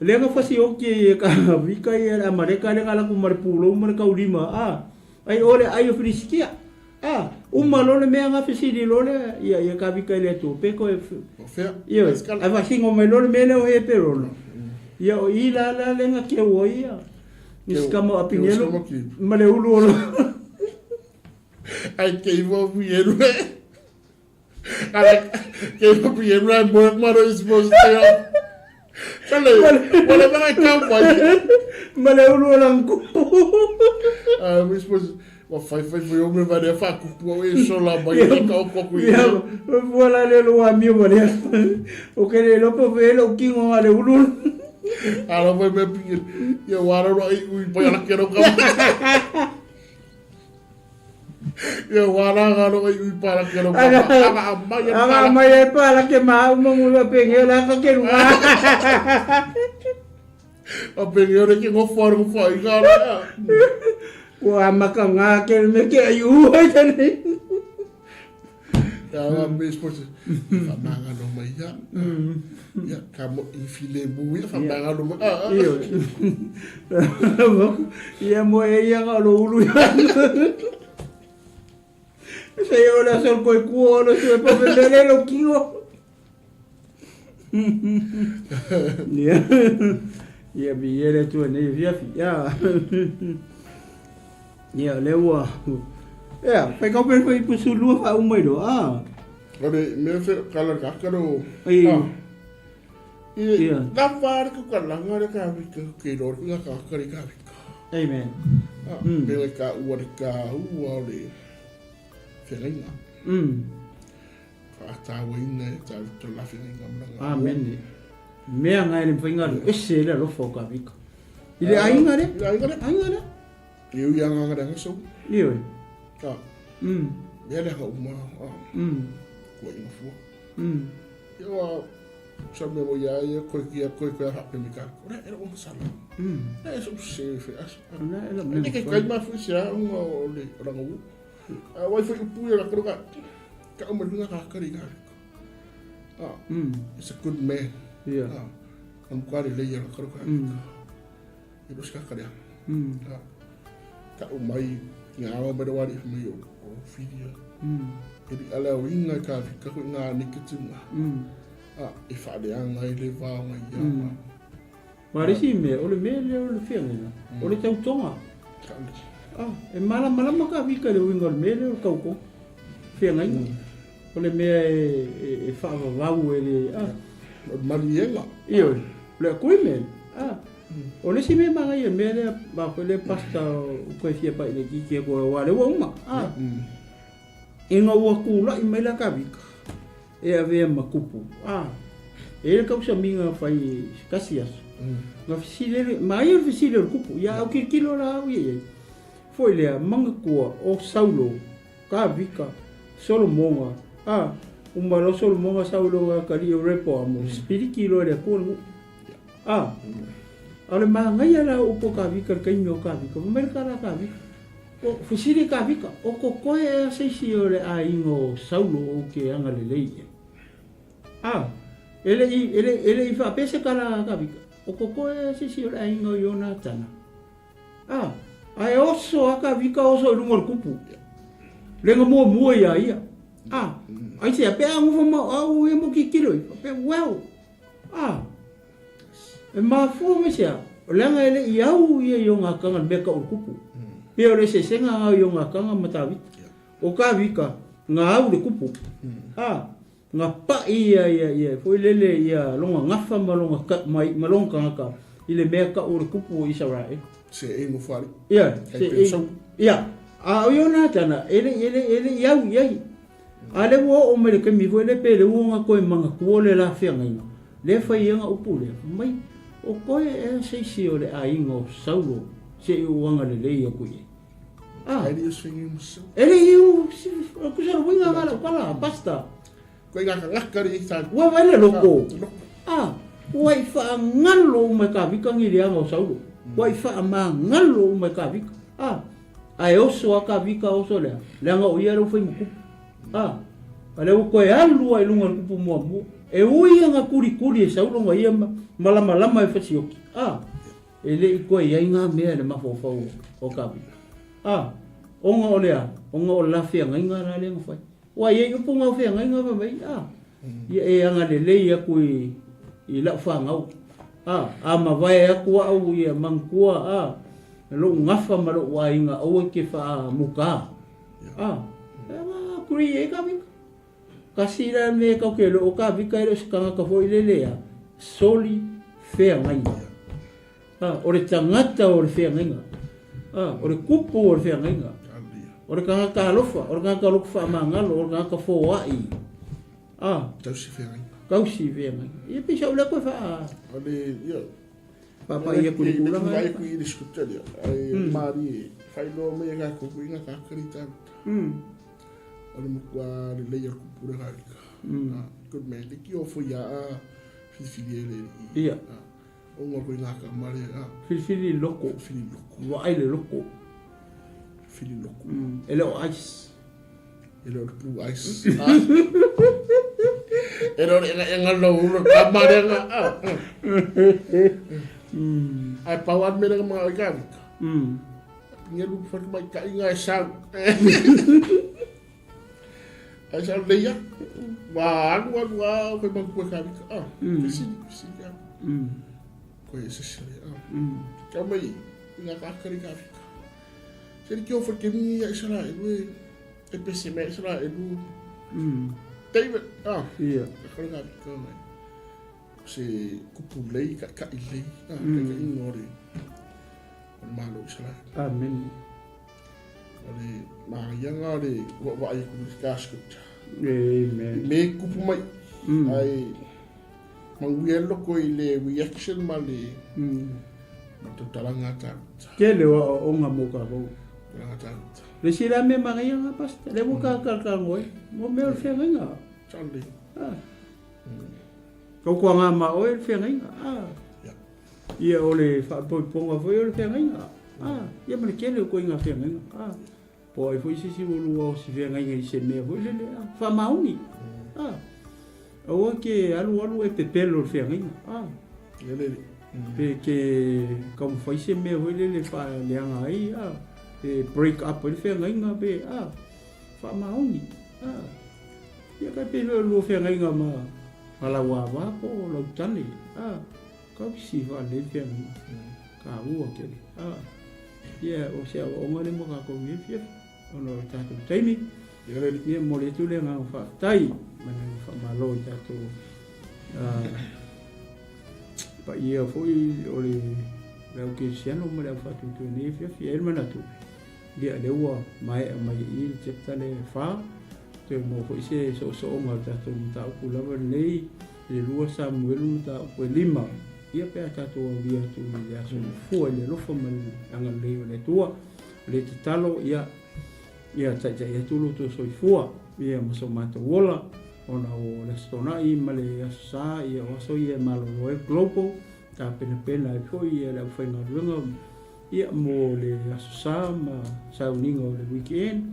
Le nga fasioki e ka wika i le amaleka le ngala ku male pulo male kaulima. Ah, ai o le ai o Filistia. A, uma loa le mea nga fesili loa lea, ia, ia kavika i le Atua, pe koe, O fea? Ioe, ae faasino mai loa le mea lea o Heperona. Ia, o i la la le nga keu ai ia, ni sikama o Apinelo, ma le ulu o lo. Ai ke iwa o Pinelo e. Ala, ke iwa Pinelo e moe maro i suppose te au. Sale, wala mga kau mai. Ma le ulu o langu. Ah, we suppose, wa fai fai fai o me vare fa kupu au e sola mai e kau koku i. Ia, wala le lo amio wale. O ke le lopo fe lo kingo ale ulu. Ala mai me pingir. Ia wara ro ai ui pai ala kero ka. Ia wara nga ro ai ui para kero ka. Aga amai e Aga amai e pala ke ma umangu la pengela ka ke runga. A pengela ke ngo fo ngo fo i ka ra. Ua maka ngā ke me ke ai ua i tane. Ia wa me sport. Fa manga no mai ia. Ia ka mo i file bu ia fa manga no mai. Io. Ia mo e ia nga lo ulu ia. Se yo la sol koi kuo lo sue pa me lo kingo. Ia. Ia bi ele tu nei via fi. Ia. Ia le ua. Ia, fai kau pe fai pusu lua fa umai lo. Ah. Ore me fe kala ka karo. Ai. Ia. La var ku ka langa re ka vi ka ke ro ka ka ka ka vi ka. Amen. Ah, pe ka ua ka ua le. Felenga. Whaatauaina e tau to lawhinga i nga muranga. Amene. Mea ngai le mawhainga alu ese le alofa o ka vika. I le ainga le? I le ainga le. Ainga le. I ui anga ngare anga sau. I oi. Ka. Mea le hanga uma. Kua inga fua. Ia wa sa me mo ia ia koe kia koe koe hape me ka. Ora era o sala. E so se fe as. Na ela me. E ke kai ma fu se a unga o le ranga u. A wai foi upu ia ka ka. Ka uma lunga ka kari ka. Ah. It's a good man. Yeah. Ah. Am ka le ia ka ka. E lo ska kare. Ah. Ka umai ngā ao mai wari mai o o whiria. E li ala o inga ka ka ko ngā niketunga. Ah, e whareanga i le wā ngai ia. Ma le isi mea, o le mea lea o le feagaiga, o le tautoga. Ah, e malamalama Kavika i le uiga o le mea lea o le tautoga, feagaiga. O le mea e faavavau e le... Ah. O le manuiega. Ioe, o le agreement. Ah. O le isi mea manaia i le mea lea, ma foi le pastor o koe fia pai le kiki aku aua lea ua uma. Ah. Ina ua tula'i mai la Kavika, e avea ma kupu. A, e i ai le tausamiga fai i se tasi aso, na fesili ai le, manaia le fesili o le kupu, ia au tilotilo la au ia i ai. Foi lea, manatua, o Saulo, Kavika, Solomoga, a, uma loa Solomoga sau i lona atalii o Repoamo, sipiliki loa e le Atua le nuu. A, a o le manaia la o upu a Kavika i le taimi o Kavika, fai mai le tala a Kavika, O fesili Kavika, o kokoe ea se isi o le aiga o Saulo ou te agalelei i ai? A, e le i, e le, e le i faapea se tala a Kavika, o kokoe ea se isi o le aiga o Ionatana? A, ae oso a Kavika oso i luga o le kupu, lega muamua iā ia. A, aisea, pe a nofo ma au ia mo tilotilo ifo, faapea, well, a, E mafua mai se a? Leaga e le i au ia i Ogakaga le mea kau o le kupu. Pei o le eseesega nga i Ogakaga ma Tavita. O Kavika, nga au le kupu. A, nga pa'i ia ia ia foi lele ia longa gafa ma longa ka, ma, ma longa kangaka i le mea kau o le kupu o Isaraele. Se e no whare. Ia, se e, ia. A o Ionatana, e le, e le, e le i au i ai. A lea ua oo mai le taimi foi lea pe le ua nga koe manatua le la feagaiga, lea fai ia nga upu lea, fai mai, O koe ea se isi o le aiga o Saulo se i ou agalelei aku i ai? A, E le i fai ma Saulo. E le i u, kusa le uiga nga lau tala, pastor. Koe nga kangaka le i ta. Ua vai le loko. A, ua i whaangalo uma e Kavika ngi leaga o Saulo. Ua i whaamangalo uma e Kavika. A, Ae oso a Kavika oso lea, leaga o ia lea ua fai ma kupu. A, a lea ua toe alu lava i luga o le kupu muamua. E ui ana kulikuli e sau lona ia malamalama e fasioki. A, e le i toe i ai ngā mea i le mafaufau o Kavika. A, ona o le a? Ona o le la feagaiga la lea na fai. Ua i ai upu ngā feagaiga fai mai, a, ia e agalelei aku i lau fanau. A, a mavae aku au ia manatua, a, Lou gafa ma lou aiga aua e te faamuka. A, e ma kuri e ka vika. Kasi la me kau ke lo ka vika e le o se tangata foi lele a soli feagaiga. A, o le tangata o le feagaiga. A, o le kupu o le feagaiga. O le tangata alofa, o le tangata loto faamagalo, o le tangata foai. A, Tausi feagaiga. Tausi feagaiga. Ia pei sa ou lea koe faa... O le, ia, Pāpā ia kuri kūlanga. Vai kui i scripture lea. Ai māri e whailoa mai e ngā kupu i ngā kākari tāngata. O le mokua le lei o kupu le ngārika. Good man. Le ki o fo ia a whiriwhiri e le i. Ia. O ngā koe ngā ka mare. Whiriwhiri loko. Whiriwhiri loko. Waai le loko. Whiriwhiri loko. E le o ice. E le o le blue ice. E le o le enga enga lo ulo ka marenga. Ai pau an mele mga oi ka vika. Nge lu fa mai ka inga e sau. Ai sau leia. Wa alu alu a koe mang koe ka vika. Ah, fisili fisili ka. Koe se sele. Ah. Ka mai inga ka kari ka vika. Se le kio fa ke mi ia Israel e e pese me Israel. David ah. Ia. Ka ka ka mai. Se kupu lei ka ka i lei. Ah, ka ka ingo re. O le malo Israel. Amen. O le māianga o le wa wa ai ku ka scripture. Amen. Me kupu mai. Ai manguia loko i le reaction ma le ma tautalaga tāngata. Tele o aoaoga mo kākou. Tautalaga tāngata. Le isi la mea manaia nga pastor, le ua kākalakala ai, mo mea o le feagaiga. Sunday. Ah. Kau kua ngā ma oe le feagaiga. Ah. Yeah. Ia o le whaapoiponga foi o le feagaiga. Ah. Ia ma le tele o koe ngā feagaiga. Ah. Po ai foi se isi ua lua o se feagaiga i se mea foi lele, ah. Whaamaoni. Ah. Aua ke alualu e pepelo le feagaiga. Ah. Lele. Pe ke taumafai se mea foi lele faaleaga ai, ah. Pe break up ai le feagaiga pe, ah. Faamaoni. Ah. Ia kai pe lua feagaiga ma, ma lau ava po o lau tane. Ah. Kausi faalelei le feagaiga. Taua tele. A, ia, o se aoaoga lea mo tatou i lenei afiafi, ona o le tatou taimi. Ia, e momoli atu le agaga faafetai ma le agaga faamalo i tatou paia foi o le au kerisiano ma le au faatuatua i lenei afiafi. E i ai le manatu, ia, lea ua maea mai i i le chapter lea e 4, toe maua foi se soosooga o le tatou mataupu lava lenei i le 2 Samuelu mataupu e 5, ia pe a tatou aulia atu i le aso mafua i le alofa ma le agalelei o le Atua. O le tatalo, ia, ia taitai atu lo outou soifua, ia ma so matou ola, ona o le Aso Toonai ma le Aso Sa, ia o aso ia e malolo ai le Global, tapenapena ai foi ia le aufaigaluega, ia mo le Aso Sa ma sauniga o le weekend,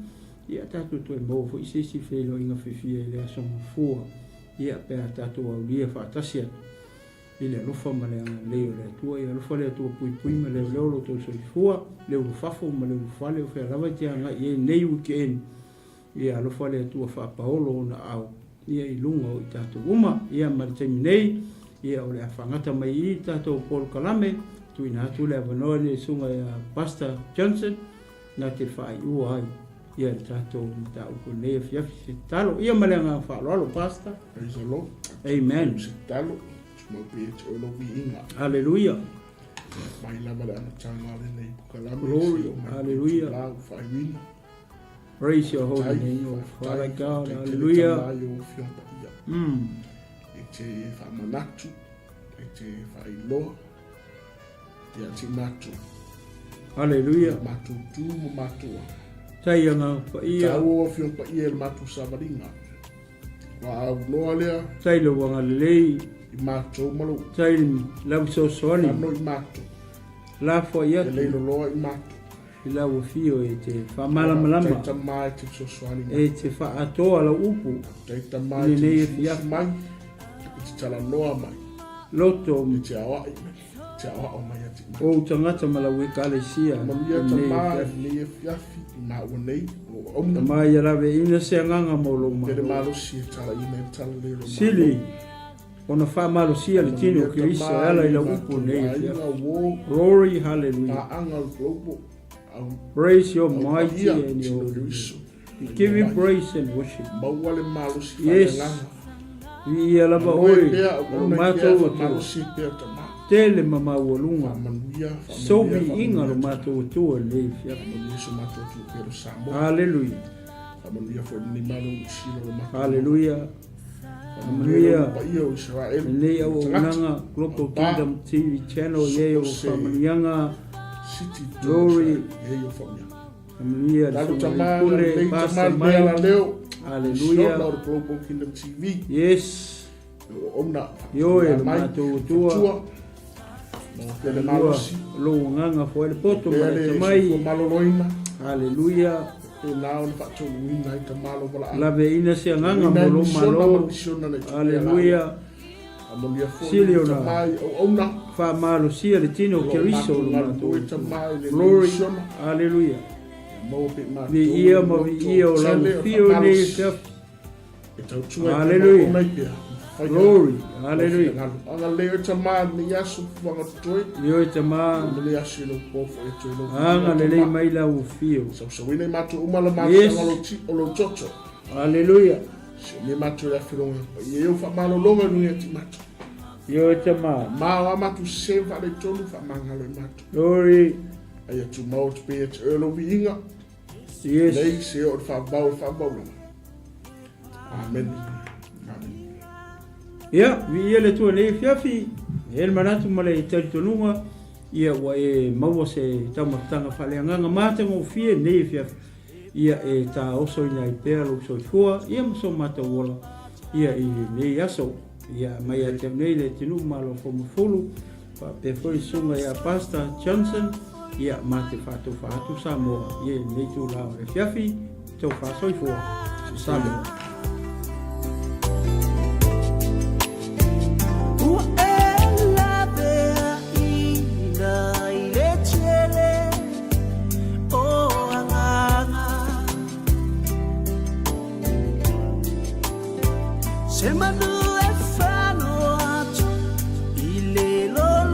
ia tatou toe maua foi se isi feiloaiga fiafia i le aso mafua, ia pe a tatou aulia faatasi atu i le alofa ma le agalelei o le Atua. Ia alofa le Atua puipui ma leoleo lo outou soifua, le ulufafo ma le ulufale o fea lava e te agai i ai nei weekend, Ia alofa le Atua faapaolo ona aao ia i luga o i tatou uma. Ia ma le taimi nei, ia o le a faagata mai i i le tatou polokalame, tuuina atu le avanoa i le Susuga ia Pastor Johnson na te faaiua ai ia le tatou mataupu i lenei afiafi. Se tatalo. Ia ma le agaga faaaloalo, Pastor. Praise the Lord. Amen. Se tatalo. Tumau pea ia te oe lou viiga. Hallelujah. Mai lava le amataga o lenei polokalame. Glory. Hallelujah. Lau faaiuina. Praise your holy name, O Father God. Hallelujah. E te faamanatu, e te faailoa, ia te matou. Hallelujah. Matou tu ma matou. Tai anga paia. Tau o afioga paia i le matou savaliga. Ua aunoa lea. Tai le uaga lelei. I matou ma lou. Tai lau fesoasoani. Ano i matou. Lafoai atu. E leiloloa i matou. I lau afio e te faamalamalama. Faafetai Tama e te fesoasoani mai. E te faaatoa lau upu. Faafetai Tama e te musumusu mai. E te talanoa mai. Loto. E te aoai mai. E te aoao mai ia te matou. Ou tagata ma lau Ekalesia. Manuia Tama i lenei afiafi i maua nei o lou auauna. Tama ia laveina se agaga mo lou Malo. Pele malosi e talaina ai le talalelei o lou Malo. Sili ona faamalosia le tino o Keriso e ala i lau upu nei afiafi. Glory, hallelujah. Praise your mighty and your holy name. We give you praise and worship. Yes. Viia lava oe, o lo matou Atua. Tele ma maualuga. Sou viiga lo matou Atua i lenei afiafi. Hallelujah. Hallelujah. Manuia lenei auaunaga Global Kingdom TV Channel i ai o faamanuiaga. Glory. Manuia le Susuga Pule, Pastor Mike. Hallelujah. Yes. Ioe lo matou Atua. Ua lou agaga foai le poto ma le atamai. Hallelujah. Laveina se agaga mo lou Malo. Hallelujah. Sili ona faamalosia le tino o Keriso o lo matou Atua. Glory. Hallelujah. Viia ma viia o lau afio i lenei afiafi. Hallelujah. Glory. Hallelujah. Ioe Tama. Agalelei mai lau afio. Yes. Hallelujah. Ioe Tama. Glory. Yes. Nei se o le faavau le faavau lava. Amen. Amen. Ia, viia le Atua nei afiafi, e le manatu ma le talitonuga, ia ua e maua se taumatataga faaleagaga matagofie nei afiafi, ia e taosoina ai pea lou soifua, ia ma so matou ola, ia i lenei aso. Ia, mai ia te au nei le atunuu Malo Fomafulu, faapea foi le susuga ia Pastor Johnson, ia ma te faatofa atu Samoa, ia i lenei itula o le afiafi, tofa soifua, Samoa. Ua e laveaina i le tele o agaga. Se manu e fano atu i le lolovaoa.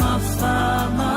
Ma.